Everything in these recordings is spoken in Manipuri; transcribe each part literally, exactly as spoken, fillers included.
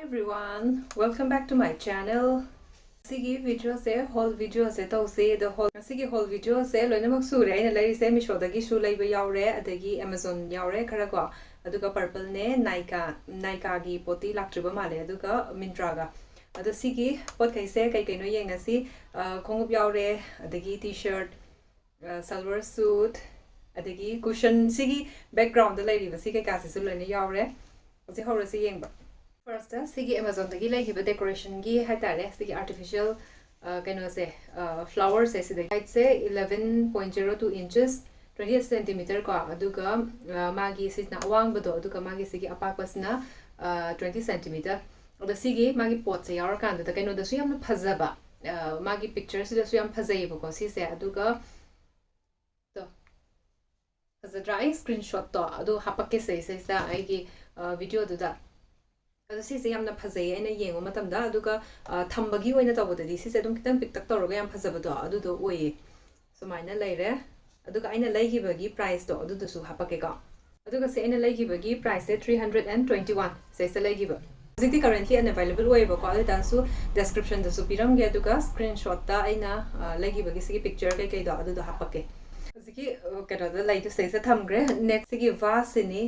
Everyone, welcome back to my channel. ꯁꯤꯒꯤ videoꯁꯦ haul videoꯁꯦ ꯇꯧꯁꯦ꯫ ꯑꯗꯣ haul, ꯉꯁꯤꯒꯤ haul videoꯁꯦ ꯂꯣꯏꯅꯃꯛ ꯁꯨꯔꯦ꯫ ꯑꯩꯅ ꯂꯩꯔꯤꯁꯦ Meeshoꯗꯒꯤꯁꯨ ꯂꯩꯕ ꯌꯥꯎꯔꯦ, ꯑꯗꯒꯤ Amazon ꯌꯥꯎꯔꯦ ꯈꯔ ꯀꯣ, ꯑꯗꯨꯒ Purpleꯅꯦ, Nykaa, Nykaꯒꯤ ꯄꯣꯠꯇꯤ ꯂꯥꯛꯇ꯭ꯔꯤꯕ ꯃꯥꯜꯂꯦ, ꯑꯗꯨꯒ Myntraꯒ꯫ ꯑꯗꯣ ꯁꯤꯒꯤ ꯄꯣꯠꯈꯩꯁꯦ ꯀꯩ ꯀꯩꯅꯣ ꯌꯦꯡꯉꯁꯤ꯫ ꯑ, ꯈꯣꯡꯎꯞ ꯌꯥꯎꯔꯦ, ꯑꯗꯒꯤ T-shirt, ꯑ, salwar suit, ꯑꯗꯒꯤ cushion, ꯁꯤꯒꯤ backgroundꯗ ꯂꯩꯔꯤꯕ ꯁꯤ ꯀꯩꯀꯥꯁꯤꯁꯨ ꯂꯣꯏꯅ ꯌꯥꯎꯔꯦ꯫ ꯍꯧꯖꯤꯛ ꯍꯧꯔꯁꯤ ꯌꯦꯡꯕ꯫ Firstꯇ ꯁꯤꯒꯤ Amazonꯗꯒꯤ ꯂꯩꯈꯤꯕ decorationꯒꯤ ꯍꯥꯏꯇꯥꯔꯦ, ꯁꯤꯒꯤ artificial, ꯑ, ꯀꯩꯅꯣꯁꯦ, ꯑ, flowerꯁꯦ, ꯁꯤꯗꯒꯤ heightꯁꯦ eleven point zero two inches, twenty centimeter ꯀꯣ, ꯑꯗꯨꯒ, ꯑ, ꯃꯥꯒꯤ ꯁꯤꯁꯤꯅ ꯑꯋꯥꯡꯕꯗꯣ, ꯑꯗꯨꯒ ꯃꯥꯒꯤ ꯁꯤꯒꯤ ꯑꯄꯥꯛꯄꯁꯤꯅ, ꯑ, twenty centimeter꯫ ꯑꯗꯣ ꯁꯤꯒꯤ ꯃꯥꯒꯤ ꯄꯣꯠꯁꯦ ꯌꯥꯎꯔꯀꯥꯟꯗꯨꯗ ꯀꯩꯅꯣꯗꯁꯨ ꯌꯥꯝꯅ ꯐꯖꯕ, ꯑ, ꯃꯥꯒꯤ pictureꯁꯤꯗꯁꯨ ꯌꯥꯝ ꯐꯖꯩꯌꯦꯕꯀꯣ ꯁꯤꯁꯦ꯫ ꯑꯗꯨꯒ ꯇꯣ, ꯐꯖꯗ꯭ꯔꯥ? ꯑꯩ screenshotꯇꯣ ꯑꯗꯨ ꯍꯥꯄꯛꯀꯦ ꯁꯤꯁꯤꯗ ꯑꯩꯒꯤ, ꯑ, videoꯗꯨꯗ꯫ ꯑꯗꯣ ꯁꯤꯁꯦ ꯌꯥꯝꯅ ꯐꯖꯩꯌꯦ ꯑꯩꯅ ꯌꯦꯡꯕ ꯃꯇꯝꯗ꯫ ꯑꯗꯨꯒ, ꯑ, ꯊꯝꯕꯒꯤ ꯑꯣꯏꯅ ꯇꯧꯕꯗꯗꯤ ꯁꯤꯁꯦ ꯑꯗꯨꯝ ꯈꯤꯇꯪ ꯄꯤꯛꯇꯛ ꯇꯧꯔꯒ ꯌꯥꯝ ꯐꯖꯕꯗꯣ ꯑꯗꯨꯗꯣ ꯑꯣꯏꯌꯦ꯫ ꯁꯨꯃꯥꯏꯅ ꯂꯩꯔꯦ꯫ ꯑꯗꯨꯒ ꯑꯩꯅ ꯂꯩꯈꯤꯕꯒꯤ priceꯇꯣ ꯑꯗꯨꯗꯨꯁꯨ ꯍꯥꯄꯛꯀꯦꯀꯣ꯫ ꯑꯗꯨꯒ ꯁꯤ ꯑꯩꯅ ꯂꯩꯈꯤꯕꯒꯤ priceꯁꯦ three hundred and twenty one, ꯁꯤꯁꯦ ꯂꯩꯈꯤꯕ꯫ ꯍꯧꯖꯤꯛꯇꯤ currently unavailable ꯑꯣꯏꯌꯦꯕꯀꯣ, ꯑꯗꯨ ꯑꯣꯏꯇꯥꯔꯁꯨ descriptionꯗꯁꯨ ꯄꯤꯔꯝꯒꯦ, ꯑꯗꯨꯒ screenshotꯇ ꯑꯩꯅ, ꯑ, ꯂꯩꯈꯤꯕꯒꯤ ꯁꯤꯒꯤ picture ꯀꯩꯀꯩꯗꯣ ꯑꯗꯨꯗꯣ ꯍꯥꯄꯛꯀꯦ꯫ ꯍꯧꯖꯤꯛꯀꯤ, ꯑ, ꯀꯩꯅꯣꯗ ꯂꯩꯗꯣ ꯁꯤꯗꯩꯁꯤꯗ ꯊꯝꯈ꯭ꯔꯦ꯫ Nextꯁꯤꯒꯤ vaseꯁꯤꯅꯤ꯫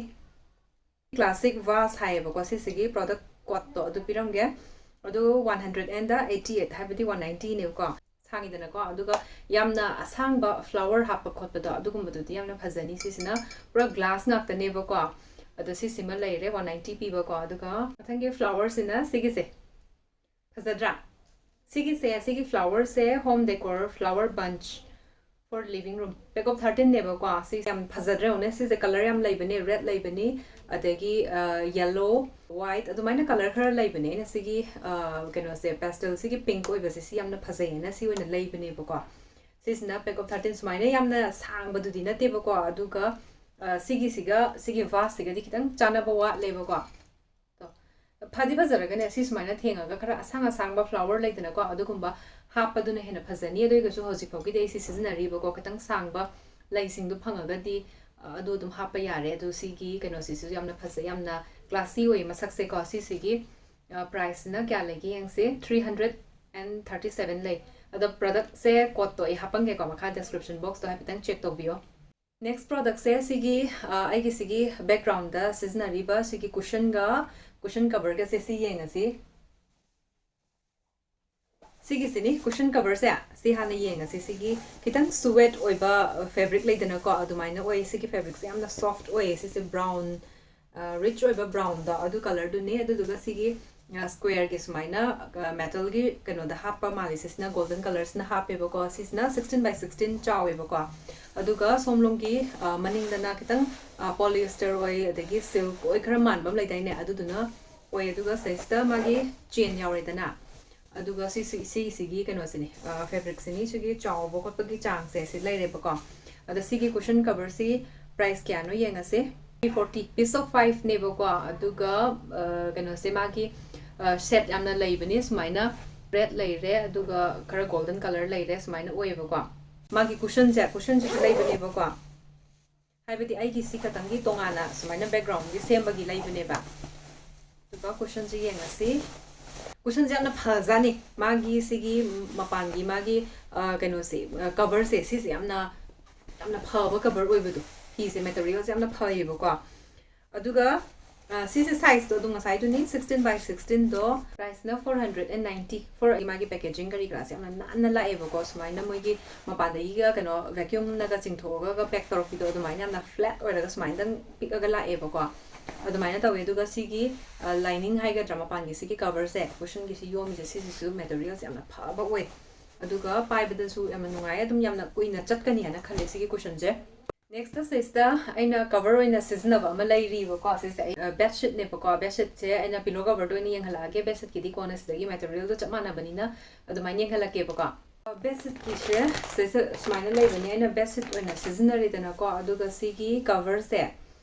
Classic vase ꯍꯥꯏꯌꯦꯕꯀꯣ ꯁꯤꯁꯤꯒꯤ product codeꯇꯣ ꯑꯗꯨ ꯄꯤꯔꯝꯒꯦ꯫ ꯑꯗꯨ one hundred andꯗ eighty eight, ꯍꯥꯏꯕꯗꯤ one ninetyꯅꯦꯕꯀꯣ꯫ ꯁꯥꯡꯉꯤꯗꯅꯀꯣ, ꯑꯗꯨꯒ ꯌꯥꯝꯅ ꯑꯁꯥꯡꯕ flower ꯍꯥꯞꯄ ꯈꯣꯠꯄꯗꯣ ꯑꯗꯨꯒꯨꯝꯕꯗꯨꯗꯤ ꯌꯥꯝꯅ ꯐꯖꯅꯤ꯫ ꯁꯤꯁꯤꯅ ꯄꯨꯔꯥ glass ꯉꯥꯛꯇꯅꯦꯕꯀꯣ꯫ ꯑꯗꯣ ꯁꯤꯁꯤꯃ ꯂꯩꯔꯦ, one ninety ꯄꯤꯕꯀꯣ꯫ ꯑꯗꯨꯒ ꯃꯊꯪꯒꯤ flowerꯁꯤꯅ ꯁꯤꯒꯤꯁꯦ꯫ ꯐꯖꯗ꯭ꯔꯥ? ꯁꯤꯒꯤꯁꯦ, ꯁꯤꯒꯤ flowerꯁꯦ home decor flower bunch for living room, pack of thirteenꯅꯦꯕꯀꯣ꯫ ꯁꯤ ꯌꯥꯝ ꯐꯖꯗ꯭ꯔꯥ ꯌꯦꯡꯉꯨꯅꯦ꯫ ꯁꯤꯁꯦ colour ꯌꯥꯝ ꯂꯩꯕꯅꯦ, red ꯂꯩꯕꯅꯤ, ꯑꯗꯒꯤ, ꯑ, yellow, white, ꯑꯗꯨꯃꯥꯏꯅ colour ꯈꯔ ꯂꯩꯕꯅꯦ꯫ ꯑꯩꯅ ꯁꯤꯒꯤ, ꯑ, ꯀꯩꯅꯣꯁꯦ, pastelꯁꯤꯒꯤ pink ꯑꯣꯏꯕꯁꯦ, ꯁꯤ ꯌꯥꯝꯅ ꯐꯖꯩꯌꯦꯅ ꯁꯤ ꯑꯣꯏꯅ ꯂꯩꯕꯅꯦꯕꯀꯣ꯫ ꯁꯤꯁꯤꯅ pack of thirteen, ꯁꯨꯃꯥꯏꯅ ꯌꯥꯝꯅ ꯁꯥꯡꯕꯗꯨꯗꯤ ꯅꯠꯇꯦꯕꯀꯣ꯫ ꯑꯗꯨꯒ, ꯑ, ꯁꯤꯒꯤꯁꯤꯒ ꯁꯤꯒꯤ vaseꯁꯤꯒꯗꯤ ꯈꯤꯇꯪ ꯆꯥꯟꯅꯕ ꯋꯥꯠꯂꯦꯕꯀꯣ꯫ ꯇꯣ, ꯐꯗꯤ ꯐꯖꯔꯒꯅꯦ, ꯁꯤ ꯁꯨꯃꯥꯏꯅ ꯊꯦꯡꯉꯒ ꯈꯔ ꯑꯁꯥꯡ ꯑꯁꯥꯡꯕ flower ꯂꯩꯗꯅꯀꯣ, ꯑꯗꯨꯒꯨꯝꯕ ꯍꯥꯞꯄꯗꯨꯅ ꯍꯦꯟꯅ ꯐꯖꯅꯤ꯫ ꯑꯗꯨ ꯑꯣꯏꯔꯒꯁꯨ ꯍꯧꯖꯤꯛ ꯐꯥꯎꯒꯤꯗꯤ ꯑꯩ ꯁꯤ ꯁꯤꯖꯤꯟꯅꯔꯤꯕꯀꯣ, ꯈꯤꯇꯪ ꯁꯥꯡꯕ ꯂꯩꯁꯤꯡꯗꯣ ꯐꯪꯉꯒꯗꯤ, ꯑ, ꯑꯗꯨ ꯑꯗꯨꯝ ꯍꯥꯞꯄ ꯌꯥꯔꯦ꯫ ꯑꯗꯨ ꯁꯤꯒꯤ ꯀꯩꯅꯣꯁꯤꯁꯨ ꯌꯥꯝꯅ ꯐꯖ-, ꯌꯥꯝꯅ classy ꯑꯣꯏꯌꯦ ꯃꯁꯛꯁꯦꯀꯣ꯫ ꯁꯤꯁꯤꯒꯤ, ꯄ꯭ꯔꯥꯏꯁꯁꯤꯅ ꯀꯌꯥ ꯂꯩꯒꯦ ꯌꯦꯡꯁꯤ꯫ Three hundred and thirty seven ꯂꯩ꯫ ꯑꯗꯣ ꯄ꯭ꯔꯗꯛꯁꯦ ꯀꯣꯗꯇꯣ ꯑꯩ ꯍꯥꯄꯝꯒꯦꯀꯣ, ꯃꯈꯥ ꯗꯤꯁꯀ꯭ꯔꯤꯞꯁꯟ ꯕꯣꯛꯁꯇꯣ ꯍꯥꯏꯐꯦꯠꯇꯪ ꯆꯦꯛ ꯇꯧꯕꯤꯌꯣ꯫ ꯅꯦꯛꯁ ꯄ꯭ꯔꯗꯛꯁꯦ ꯁꯤꯒꯤ ꯑ, ꯑꯩꯒꯤ ꯁꯤꯒꯤ ꯕꯦꯛꯒ꯭ꯔꯥꯎꯟꯗ ꯁꯤꯖꯤꯟꯅꯔꯤꯕ ꯁꯤꯒꯤ ꯀꯨꯁꯟꯒ ꯀꯨꯁꯟ ꯀꯕꯔꯒꯁꯦ ꯁꯤ ꯌꯦꯡꯉꯁꯤ꯫ ꯁꯤꯒꯤꯁꯤꯅꯤ ꯀꯨꯁꯟ ꯀꯕꯔꯁꯦ꯫ ꯁꯤ ꯍꯥꯟꯅ ꯌꯦꯡꯉꯁꯤ꯫ ꯁꯤꯒꯤ ꯈꯤꯇꯪ ꯁꯨꯋꯦꯠ ꯑꯣꯏꯕ ꯐꯦꯕ꯭ꯔꯤꯛ ꯂꯩꯗꯅꯀꯣ, ꯑꯗꯨꯃꯥꯏꯅ ꯑꯣꯏ꯫ ꯁꯤꯒꯤ ꯐꯦꯕ꯭ꯔꯤꯛꯁꯦ ꯌꯥꯝꯅ ꯁꯣꯐ꯭ꯠ ꯑꯣꯏꯌꯦ꯫ ꯁꯤꯁꯦ ꯕ꯭ꯔꯥꯎꯟ, ꯔꯤꯆ ꯑꯣꯏꯕ ꯕ꯭ꯔꯥꯎꯟꯗꯣ ꯑꯗꯨ ꯀꯂꯔꯗꯨꯅꯦ꯫ ꯑꯗꯨꯗꯨꯒ ꯁꯤꯒꯤ ꯁ꯭ꯀ꯭ꯋꯦꯔꯒꯤ ꯁꯨꯃꯥꯏꯅ ꯃꯦꯇꯜꯒꯤ ꯀꯩꯅꯣꯗ ꯍꯥꯞꯄ ꯃꯥꯜꯂꯤ꯫ ꯁꯤꯁꯤꯅ ꯒꯣꯜꯗꯟ ꯀꯂꯔꯁꯤꯅ ꯍꯥꯞꯄꯦꯕꯀꯣ꯫ ꯁꯤꯁꯤꯅ sixteen by sixteen ꯆꯥꯎꯋꯦꯕꯀꯣ꯫ ꯑꯗꯨꯒ ꯁꯣꯝꯂꯣꯝꯒꯤ ꯑ, ꯃꯅꯤꯡꯗꯅ ꯈꯤꯇꯪ ꯄꯣꯂꯤꯌꯦꯁꯇꯔ ꯑꯣꯏ, ꯑꯗꯒꯤ ꯁꯤꯜꯛ ꯑꯣꯏ, ꯈꯔ ꯃꯥꯟꯕ ꯑꯃ ꯂꯩꯗꯥꯏꯅꯦ, ꯑꯗꯨꯗꯨꯅ ꯑꯣꯏ꯫ ꯑꯗꯨꯒ ꯁꯤꯁꯤꯗ ꯃꯥꯒꯤ ꯆꯦꯟ ꯌꯥꯎꯔꯦꯗꯅ꯫ ꯑꯗꯨꯒ ꯁꯤꯁꯤ ꯁꯤꯒꯤꯁꯤꯒꯤ ꯀꯩꯅꯣꯁꯤꯅꯤ, ꯐꯦꯕ꯭ꯔꯤꯛꯁꯤꯅꯤ꯫ ꯁꯤꯒꯤ ꯆꯥꯎꯕ ꯈꯣꯠꯄꯒꯤ ꯆꯥꯡꯁꯦ ꯁꯤ ꯂꯩꯔꯦꯕꯀꯣ꯫ ꯑꯗꯣ ꯁꯤꯒꯤ ꯀꯨꯁꯟ ꯀꯕꯔꯁꯤ ꯄ꯭ꯔꯥꯏꯁ ꯀꯌꯥꯅꯣ ꯌꯦꯡꯉꯁꯦ꯫ Three forty, piece of five ꯅꯦꯕꯀꯣ꯫ ꯑꯗꯨꯒ ꯑ, ꯀꯩꯅꯣꯁꯦ ꯃꯥꯒꯤ ꯁꯦꯠ ꯌꯥꯝꯅ ꯂꯩꯕꯅꯤ꯫ ꯁꯨꯃꯥꯏꯅ ꯔꯦꯗ ꯂꯩꯔꯦ, ꯑꯗꯨꯒ ꯈꯔ ꯒꯣꯜꯗꯟ ꯀꯂꯔ ꯂꯩꯔꯦ, ꯁꯨꯃꯥꯏꯅ ꯑꯣꯏꯌꯦꯕꯀꯣ꯫ ꯃꯥꯒꯤ ꯀꯨꯁꯟꯁꯦ, ꯀꯨꯁꯟꯁꯤꯁꯨ ꯂꯩꯕꯅꯦꯕꯀꯣ꯫ ꯍꯥꯏꯕꯗꯤ ꯑꯩꯒꯤ ꯁꯤ ꯈꯛꯇꯪꯒꯤ ꯇꯣꯉꯥꯟꯅ ꯁꯨꯃꯥꯏꯅ ꯕꯦꯛꯒ꯭ꯔꯥꯎꯟꯒꯤ ꯁꯦꯝꯕꯒꯤ ꯂꯩꯕꯅꯦꯕ꯫ ꯑꯗꯨꯒ ꯀꯨꯁꯟꯁꯦ ꯌꯦꯡꯉꯁꯤ꯫ ꯀꯨꯁꯟꯁꯦ ꯌꯥꯝꯅ ꯐꯖꯅꯤ꯫ ꯃꯥꯒꯤ ꯁꯤꯒꯤ ꯃꯄꯥꯟꯒꯤ ꯃꯥꯒꯤ, ꯑ, ꯀꯩꯅꯣꯁꯦ, ꯑ, ꯀꯕꯔꯁꯦ, ꯁꯤꯁꯦ ꯌꯥꯝꯅ, ꯌꯥꯝꯅ ꯐꯕ ꯀꯕꯔ ꯑꯣꯏꯕꯗꯣ꯫ ꯐꯤꯁꯦ, ꯃꯦꯇꯔꯤꯌꯦꯜꯁꯦ ꯌꯥꯝꯅ ꯐꯩꯌꯦꯕꯀꯣ꯫ ꯑꯗꯨꯒ, ꯑ, ꯁꯤꯁꯦ ꯁꯥꯏꯖꯇꯣ ꯑꯗꯨꯝ ꯉꯁꯥꯏꯗꯨꯅꯤ, sixteen by sixteenꯗꯣ꯫ ꯄ꯭ꯔꯥꯏꯁꯅ four hundred and ninety꯫ Four ꯃꯥꯒꯤ ꯄꯦꯀꯦꯖꯤꯡ ꯀꯔꯤ ꯀꯔꯥꯁꯦ ꯌꯥꯝꯅ ꯅꯥꯟꯅ ꯂꯥꯛꯑꯦꯕꯀꯣ꯫ ꯁꯨꯃꯥꯏꯅ ꯃꯣꯏꯒꯤ ꯃꯄꯥꯟꯗꯒꯤꯒ ꯀꯩꯅꯣ ꯚꯦꯀ꯭ꯌꯨꯝꯅꯒ ꯆꯤꯡꯊꯣꯛꯑꯒ ꯄꯦꯛ ꯇꯧꯔꯛꯄꯤꯗꯣ, ꯑꯗꯨꯃꯥꯏꯅ ꯌꯥꯝꯅ ꯐ꯭ꯂꯦꯠ ꯑꯣꯏꯔꯒ ꯁꯨꯃꯥꯏꯅꯗꯪ ꯄꯤꯛꯑꯒ ꯂꯥꯛꯑꯦꯕꯀꯣ꯫ ꯑꯗꯨꯃꯥꯏꯅ ꯇꯧꯋꯦ꯫ ꯑꯗꯨꯒ ꯁꯤꯒꯤ, ꯑ, ꯂꯥꯏꯅꯤꯡ ꯍꯥꯏꯒꯗ꯭ꯔꯥ, ꯃꯄꯥꯟꯒꯤ ꯁꯤꯒꯤ ꯀꯕꯔꯁꯦ, ꯀꯨꯁꯟꯒꯤ ꯁꯤ ꯌꯣꯝꯃꯤꯁꯦ, ꯁꯤꯁꯤꯁꯨ ꯃꯦꯇꯔꯤꯌꯦꯜꯁꯦ ꯌꯥꯝꯅ ꯐꯕ ꯑꯣꯏ꯫ ꯑꯗꯨꯒ ꯄꯥꯏꯕꯗꯁꯨ ꯌꯥꯝꯅ ꯅꯨꯡꯉꯥꯏ, ꯑꯗꯨꯝ ꯌꯥꯝꯅ ꯀꯨꯏꯅ ꯆꯠꯀꯅꯤ ꯍꯥꯏꯅ ꯈꯜꯂꯦ ꯁꯤꯒꯤ ꯀꯨꯁꯟꯁꯦ꯫ ꯅꯦꯛꯁꯇ ꯁꯤꯁꯇ ꯑꯩꯅ ꯀꯕꯔ ꯑꯣꯏꯅ ꯁꯤꯖꯤꯟꯅꯕ ꯑꯃ ꯂꯩꯔꯤꯕꯀꯣ꯫ ꯁꯤꯁꯦ ꯑꯩ, ꯑ, ꯕꯦꯗꯁꯤꯠꯅꯦꯕꯀꯣ꯫ ꯕꯦꯗꯁꯤꯠꯁꯦ ꯑꯩꯅ ꯄꯤꯂꯣ ꯀꯕꯔꯗ ꯑꯣꯏꯅ ꯌꯦꯡꯍꯜꯂꯛꯑꯒꯦ꯫ ꯕꯦꯗꯁꯤꯠꯀꯤꯗꯤ ꯀꯣꯟꯅ ꯁꯤꯗꯒꯤ ꯃꯦꯇꯔꯤꯌꯦꯜꯗꯣ ꯆꯞ ꯃꯥꯟꯅꯕꯅꯤꯅ ꯑꯗꯨꯃꯥꯏꯅ ꯌꯦꯡꯍꯜꯂꯛꯀꯦꯕꯀꯣ꯫ ꯕꯦꯗꯁꯤꯠꯀꯤꯁꯦ ꯁꯤꯁꯦ ꯁꯨꯃꯥꯏꯅ ꯂꯩꯕꯅꯦ꯫ ꯑꯩꯅ ꯕꯦꯗꯁꯤꯠ ꯑꯣꯏꯅ ꯁꯤꯖꯤꯟꯅꯔꯦꯗꯅꯀꯣ꯫ ꯑꯗꯨꯒ ꯁꯤꯒꯤ ꯀꯕꯔꯁꯦ,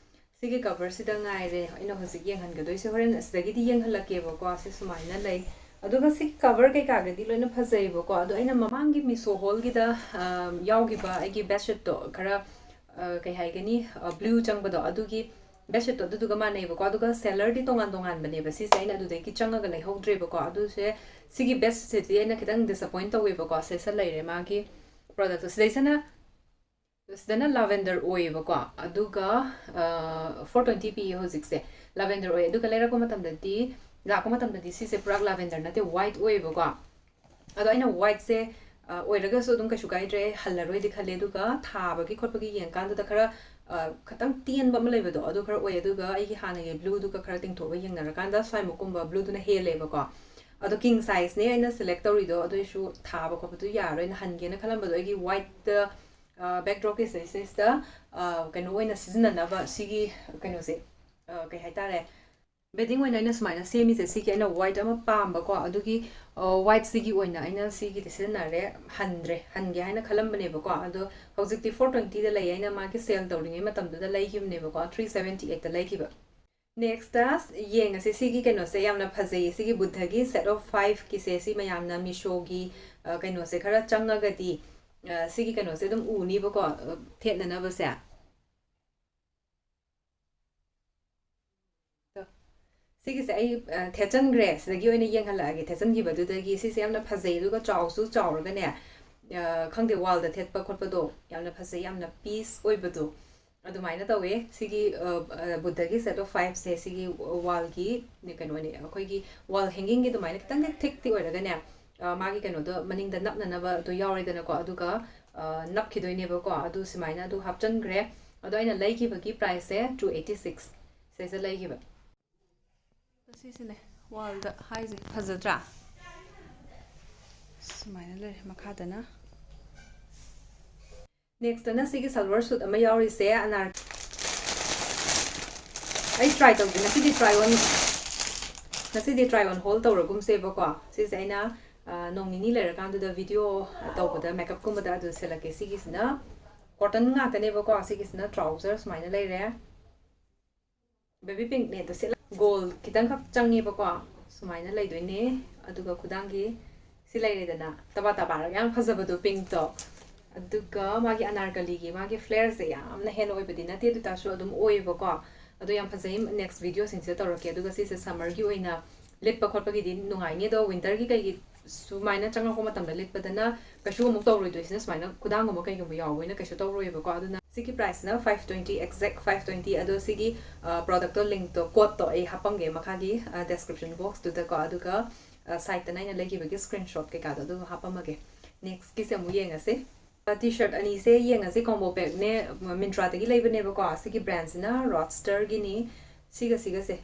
ꯁꯤꯒꯤ ꯀꯕꯔꯁꯤꯗ ꯉꯥꯏꯔꯦ ꯑꯩꯅ ꯍꯧꯖꯤꯛ ꯌꯦꯡꯍꯟꯒꯗꯣꯏꯁꯦ꯫ ꯍꯣꯔꯦꯟ ꯑꯁꯤꯗꯒꯤꯗꯤ ꯌꯦꯡꯍꯜꯂꯛꯀꯦꯕꯀꯣ꯫ ꯁꯤ ꯁꯨꯃꯥꯏꯅ ꯂꯩ꯫ ꯑꯗꯨꯒ ꯁꯤ ꯀꯕꯔ ꯀꯩꯀꯥꯒꯗꯤ ꯂꯣꯏꯅ ꯐꯖꯩꯕꯀꯣ꯫ ꯑꯗꯣ ꯑꯩꯅ ꯃꯃꯥꯡꯒꯤ ꯃꯤꯁꯣ ꯍꯣꯜꯒꯤꯗ, ꯑ, ꯌꯥꯎꯈꯤꯕ ꯑꯩꯒꯤ ꯕꯦꯗꯁꯤꯠꯇꯣ ꯈꯔ, ꯑ, ꯀꯩ ꯍꯥꯏꯒꯅꯤ, ꯑ, ꯕ꯭ꯂꯨ ꯆꯪꯕꯗꯣ, ꯑꯗꯨꯒꯤ ꯕꯦꯠꯁꯤꯠꯇꯣ ꯑꯗꯨꯗꯨꯒ ꯃꯥꯟꯅꯩꯕꯀꯣ, ꯑꯗꯨꯒ ꯁꯦꯂꯔꯗꯤ ꯇꯣꯉꯥꯟ ꯇꯣꯉꯥꯟꯕꯅꯦꯕ꯫ ꯁꯤꯁꯦ ꯑꯩꯅ ꯑꯗꯨꯗꯒꯤ ꯆꯪꯉꯒ ꯂꯩꯍꯧꯗ꯭ꯔꯦꯕꯀꯣ꯫ ꯑꯗꯨꯁꯦ, ꯁꯤꯒꯤ ꯕꯦꯠꯁꯤꯠꯁꯤꯗꯤ ꯑꯩꯅ ꯈꯤꯇꯪ ꯗꯤꯁꯑꯄꯣꯏꯟ ꯇꯧꯋꯦꯕꯀꯣ꯫ ꯁꯦꯁꯟ ꯂꯩꯔꯦ ꯃꯥꯒꯤ ꯄ꯭ꯔꯣꯗꯛꯇꯣ꯫ ꯁꯤꯗꯩꯁꯤꯅ, ꯁꯤꯗꯅ ꯂꯥꯚꯦꯟꯗꯔ ꯑꯣꯏꯌꯦꯕꯀꯣ, ꯑꯗꯨꯒ ꯐꯣꯔ ꯇ꯭ꯋꯦꯟꯇꯤ ꯄꯤꯌꯦ ꯍꯧꯖꯤꯛꯁꯦ꯫ ꯂꯥꯚꯦꯟꯗꯔ ꯑꯣꯏ, ꯑꯗꯨꯒ ꯂꯩꯔꯛꯄ ꯃꯇꯝꯗꯗꯤ, ꯂꯥꯛꯄ ꯃꯇꯝꯗꯗꯤ ꯁꯤꯁꯦ ꯄꯨꯔꯥ ꯂꯥꯚꯦꯟꯗꯔ ꯅꯠꯇꯦ, ꯋꯥꯏꯠ ꯑꯣꯏꯌꯦꯕꯀꯣ꯫ ꯑꯗꯣ ꯑꯩꯅ ꯋꯥꯏꯠꯁꯦ ꯑ, ꯑꯣꯏꯔꯒꯁꯨ ꯑꯗꯨꯝ ꯀꯩꯁꯨ ꯀꯥꯏꯗ꯭ꯔꯦ, ꯍꯜꯂꯔꯣꯏꯗꯤ ꯈꯜꯂꯦ꯫ ꯑꯗꯨꯒ ꯊꯥꯕꯒꯤ ꯈꯣꯠꯄꯒꯤ ꯌꯦꯡꯀꯥꯟꯗꯨꯗ ꯈꯔ, ꯑ, ꯈꯤꯇꯪ ꯇꯦꯟꯕ ꯑꯃ ꯂꯩꯕꯗꯣ, ꯑꯗꯨ ꯈꯔ ꯑꯣꯏ꯫ ꯑꯗꯨꯒ ꯑꯩꯒꯤ ꯍꯥꯟꯅꯒꯤ ꯕ꯭ꯂꯨꯗꯨꯒ ꯈꯔ ꯇꯤꯡꯊꯣꯛꯑꯒ ꯌꯦꯡꯅꯔꯀꯥꯟꯗ ꯁ꯭ꯋꯥꯏꯃꯨꯛꯀꯨꯝꯕ ꯕ꯭ꯂꯨꯗꯨꯅ ꯍꯦꯜꯂꯦꯕꯀꯣ꯫ ꯑꯗꯣ ꯀꯤꯡ ꯁꯥꯏꯖꯅꯦ ꯑꯩꯅ ꯁꯦꯂꯦꯛ ꯇꯧꯔꯤꯗꯣ, ꯑꯗꯨꯏꯁꯨ ꯊꯥꯕ ꯈꯣꯠꯄꯗꯨ ꯌꯥꯔꯣꯏꯅ ꯍꯟꯒꯦꯅ ꯈꯜꯂꯝꯕꯗꯣ, ꯑꯩꯒꯤ ꯋꯥꯏꯠꯇ, ꯑ, ꯕꯦꯛꯗ꯭ꯔꯣꯞꯀꯤ ꯁꯤꯗꯩꯁꯤꯗ, ꯑ, ꯀꯩꯅꯣ ꯑꯣꯏꯅ ꯁꯤꯖꯤꯟꯅꯅꯕ ꯁꯤꯒꯤ ꯀꯩꯅꯣꯁꯦ, ꯑ, ꯀꯩ ꯍꯥꯏꯇꯥꯔꯦ, ꯕꯦꯗꯤꯡ ꯑꯣꯏꯅ ꯑꯩꯅ ꯁꯨꯃꯥꯏꯅ ꯁꯦꯝꯃꯤꯁꯦ, ꯁꯤꯒꯤ ꯑꯩꯅ ꯋꯥꯏꯠ ꯑꯃ ꯄꯥꯝꯕꯀꯣ, ꯑꯗꯨꯒꯤ, ꯑ, ꯋꯥꯏꯠꯁꯤꯒꯤ ꯑꯣꯏꯅ ꯑꯩꯅ ꯁꯤꯒꯤꯗꯤ ꯁꯤꯖꯤꯟꯅꯔꯦ, ꯍꯟꯗ꯭ꯔꯦ, ꯍꯟꯒꯦ ꯍꯥꯏꯅ ꯈꯜꯂꯝꯕꯅꯦꯕꯀꯣ꯫ ꯑꯗꯣ ꯍꯧꯖꯤꯛꯇꯤ ꯐꯣꯔ ꯇ꯭ꯋꯦꯟꯇꯤꯗ ꯂꯩ, ꯑꯩꯅ ꯃꯥꯒꯤ ꯁꯦꯜ ꯇꯧꯔꯤꯉꯩ ꯃꯇꯝꯗꯨꯗ ꯂꯩꯈꯤꯕꯅꯦꯕꯀꯣ, ꯊ꯭ꯔꯤ ꯁꯕꯦꯟꯇꯤ ꯑꯩꯠꯇ ꯂꯩꯈꯤꯕ꯫ ꯅꯦꯛꯁꯇ ꯌꯦꯡꯉꯁꯦ, ꯁꯤꯒꯤ ꯀꯩꯅꯣꯁꯦ ꯌꯥꯝꯅ ꯐꯖꯩꯌꯦ, ꯁꯤꯒꯤ ꯕꯨꯙꯒꯤ ꯁꯦꯠ ꯑꯣꯐ ꯐꯥꯏꯚꯀꯤꯁꯦ꯫ ꯁꯤ ꯃꯌꯥꯝꯅ ꯃꯤꯁꯣꯒꯤ, ꯑ, ꯀꯩꯅꯣꯁꯦ ꯈꯔ ꯆꯪꯉꯒꯗꯤ, ꯑ, ꯁꯤꯒꯤ ꯀꯩꯅꯣꯁꯦ ꯑꯗꯨꯝ ꯎꯅꯤꯕꯀꯣ, ꯑ, ꯊꯦꯠꯅꯅꯕꯁꯦ꯫ ꯁꯤꯒꯤꯁꯦ ꯑꯩ, ꯑ, ꯊꯦꯠꯆꯟꯈ꯭ꯔꯦ꯫ ꯁꯤꯗꯒꯤ ꯑꯣꯏꯅ ꯌꯦꯡꯍꯜꯂꯛꯑꯒꯦ꯫ ꯊꯦꯠꯆꯟꯈꯤꯕꯗꯨꯗꯒꯤ ꯁꯤꯁꯦ ꯌꯥꯝꯅ ꯐꯖꯩ, ꯑꯗꯨꯒ ꯆꯥꯎꯁꯨ ꯆꯥꯎꯔꯒꯅꯦ, ꯑ, ꯈꯪꯗꯦ, ꯋꯥꯜꯗ ꯊꯦꯠꯄ ꯈꯣꯠꯄꯗꯣ ꯌꯥꯝꯅ ꯐꯖꯩ, ꯌꯥꯝꯅ ꯄꯤꯁ ꯑꯣꯏꯕꯗꯣ ꯑꯗꯨꯃꯥꯏꯅ ꯇꯧꯋꯦ꯫ ꯁꯤꯒꯤ, ꯑ, ꯑ, ꯕꯨꯙꯒꯤ ꯁꯦꯠ ꯑꯣꯐ ꯐꯥꯏꯚꯁꯦ ꯁꯤꯒꯤ ꯋꯥꯜꯒꯤ ꯀꯩꯅꯣꯅꯦ, ꯑꯩꯈꯣꯏꯒꯤ ꯋꯥꯜ ꯍꯦꯡꯒꯤꯡꯒꯤ ꯑꯗꯨꯃꯥꯏꯅ ꯈꯤꯇꯪꯗꯤ ꯊꯤꯛꯇꯤ ꯑꯣꯏꯔꯒꯅꯦ, ꯑ, ꯃꯥꯒꯤ ꯀꯩꯅꯣꯗꯣ ꯃꯅꯤꯡꯗ ꯅꯞꯅꯅꯕ ꯑꯗꯨ ꯌꯥꯎꯔꯦꯗꯅꯀꯣ, ꯑꯗꯨꯒ, ꯑ, ꯅꯞꯈꯤꯗꯣꯏꯅꯦꯕꯀꯣ꯫ ꯑꯗꯨ ꯁꯨꯃꯥꯏꯅ ꯑꯗꯨ ꯍꯥꯞꯆꯟꯈ꯭ꯔꯦ꯫ ꯑꯗꯣ ꯑꯩꯅ ꯂꯩꯈꯤꯕꯒꯤ ꯄ꯭ꯔꯥꯏꯁꯁꯦ ꯇꯨ ꯑꯩꯠꯇꯤ ꯁꯤꯛꯁ꯫ ꯁꯤꯁꯦ ꯂꯩꯈꯤꯕ꯫ ꯁꯤꯁꯤꯅꯦ ꯋꯥꯜꯗ ꯍꯥꯏꯁꯦ, ꯐꯖꯗ꯭ꯔꯥ? ꯁꯨꯃꯥꯏꯅ ꯂꯩꯔꯦ ꯃꯈꯥꯗꯅ꯫ ꯅꯦꯛꯁꯇꯅ ꯁꯤꯒꯤ ꯁꯜꯋꯥꯔ ꯁꯨꯠ ꯑꯃ ꯌꯥꯎꯔꯤꯁꯦ, ꯑꯅꯥꯔ-, ꯑꯩ ꯇ꯭ꯔꯥꯏ ꯇꯧꯒꯦ꯫ ꯉꯁꯤꯗꯤ ꯇ꯭ꯔꯥꯏ ꯑꯣꯟ, ꯉꯁꯤꯗꯤ ꯇ꯭ꯔꯥꯏ ꯑꯣꯟ ꯍꯣꯜ ꯇꯧꯔꯒꯨꯝꯁꯦꯕꯀꯣ꯫ ꯁꯤꯁꯦ ꯑꯩꯅ, ꯑ, ꯅꯣꯡ ꯅꯤꯅꯤ ꯂꯩꯔꯀꯥꯟꯗꯨꯗ ꯚꯤꯗꯤꯑꯣ ꯇꯧꯕꯗ, ꯃꯦꯀꯞꯀꯨꯝꯕꯗ ꯑꯗꯨ ꯁꯦꯠꯂꯛꯀꯦ꯫ ꯁꯤꯒꯤꯁꯤꯅ ꯀꯣꯇꯟ ꯉꯥꯛꯇꯅꯦꯕꯀꯣ꯫ ꯁꯤꯒꯤꯁꯤꯅ ꯇ꯭ꯔꯥꯎꯖꯔ ꯁꯨꯃꯥꯏꯅ ꯂꯩꯔꯦ꯫ ꯕꯦꯕꯤ ꯄꯤꯡꯅꯦ ꯑꯗꯣ, ꯁꯤ ꯒꯣꯜ ꯈꯤꯇꯪꯈꯛ ꯆꯪꯉꯦꯕꯀꯣ꯫ ꯁꯨꯃꯥꯏꯅ ꯂꯩꯗꯣꯏꯅꯦ꯫ ꯑꯗꯨꯒ ꯈꯨꯗꯥꯡꯒꯤ ꯁꯤ ꯂꯩꯔꯦꯗꯅ, ꯇꯕꯥ ꯇꯕꯥꯔꯒ ꯌꯥꯝ ꯐꯖꯕꯗꯣ, ꯄꯤꯡꯛꯇꯣ꯫ ꯑꯗꯨꯒ ꯃꯥꯒꯤ ꯑꯅꯥꯔꯀꯂꯤꯒꯤ ꯃꯥꯒꯤ ꯐ꯭ꯂꯦꯌꯔꯁꯦ ꯌꯥꯝꯅ ꯍꯦꯟꯅ ꯑꯣꯏꯕꯗꯤ ꯅꯠꯇꯦ, ꯑꯗꯨ ꯇꯥꯔꯁꯨ ꯑꯗꯨꯝ ꯑꯣꯏꯌꯦꯕꯀꯣ꯫ ꯑꯗꯣ ꯌꯥꯝ ꯐꯖꯩ꯫ Next videoꯁꯤꯡꯁꯤꯗ ꯇꯧꯔꯛꯀꯦ꯫ ꯑꯗꯨꯒ ꯁꯤꯁꯦ summerꯒꯤ ꯑꯣꯏꯅ ꯂꯤꯠꯄ ꯈꯣꯠꯄꯒꯤꯗꯤ ꯅꯨꯡꯉꯥꯏꯅꯤ, ꯑꯗꯣ winterꯒꯤ ꯀꯩꯒꯤ ꯁꯨꯃꯥꯏꯅ ꯆꯪꯉꯛꯄ ꯃꯇꯝꯗ ꯂꯤꯠꯄꯗꯅ ꯀꯩꯁꯨ ꯑꯃꯨꯛ ꯇꯧꯔꯣꯏꯗꯣꯏꯁꯤꯅ ꯁꯨꯃꯥꯏꯅ ꯈꯨꯗꯥꯡꯒꯨꯝꯕ ꯀꯩꯒꯨꯝꯕ ꯌꯥꯎꯕꯅꯤꯅ ꯀꯩꯁꯨ ꯇꯧꯔꯣꯏꯕꯀꯣ꯫ ꯑꯗꯨꯅ ꯁꯤꯒꯤ priceꯅ five twenty, exact five twenty꯫ ꯑꯗꯣ ꯁꯤꯒꯤ productꯇꯣ, linkꯇꯣ, codeꯇꯣ ꯑꯩ ꯍꯥꯞꯄꯝꯒꯦ ꯃꯈꯥꯒꯤ description boxꯇꯨꯗꯀꯣ꯫ ꯑꯗꯨꯒ siteꯇꯅ ꯑꯩꯅ ꯂꯩꯈꯤꯕꯒꯤ screenshot ꯀꯩꯀꯥꯗꯣ ꯑꯗꯨꯒ ꯍꯥꯞꯄꯝꯃꯒꯦ꯫ Nextꯀꯤꯁꯦ ꯑꯃꯨꯛ ꯌꯦꯡꯉꯁꯤ꯫ T-shirt ꯑꯅꯤꯁꯦ ꯌꯦꯡꯉꯁꯤ꯫ Combo packꯅꯦ, Myntraꯗꯒꯤ ꯂꯩꯕꯅꯦꯕꯀꯣ꯫ ꯁꯤꯒꯤ brandꯁꯤꯅ Roadsterꯒꯤꯅꯤ꯫ ꯁꯤꯒ ꯁꯤꯒꯁꯦ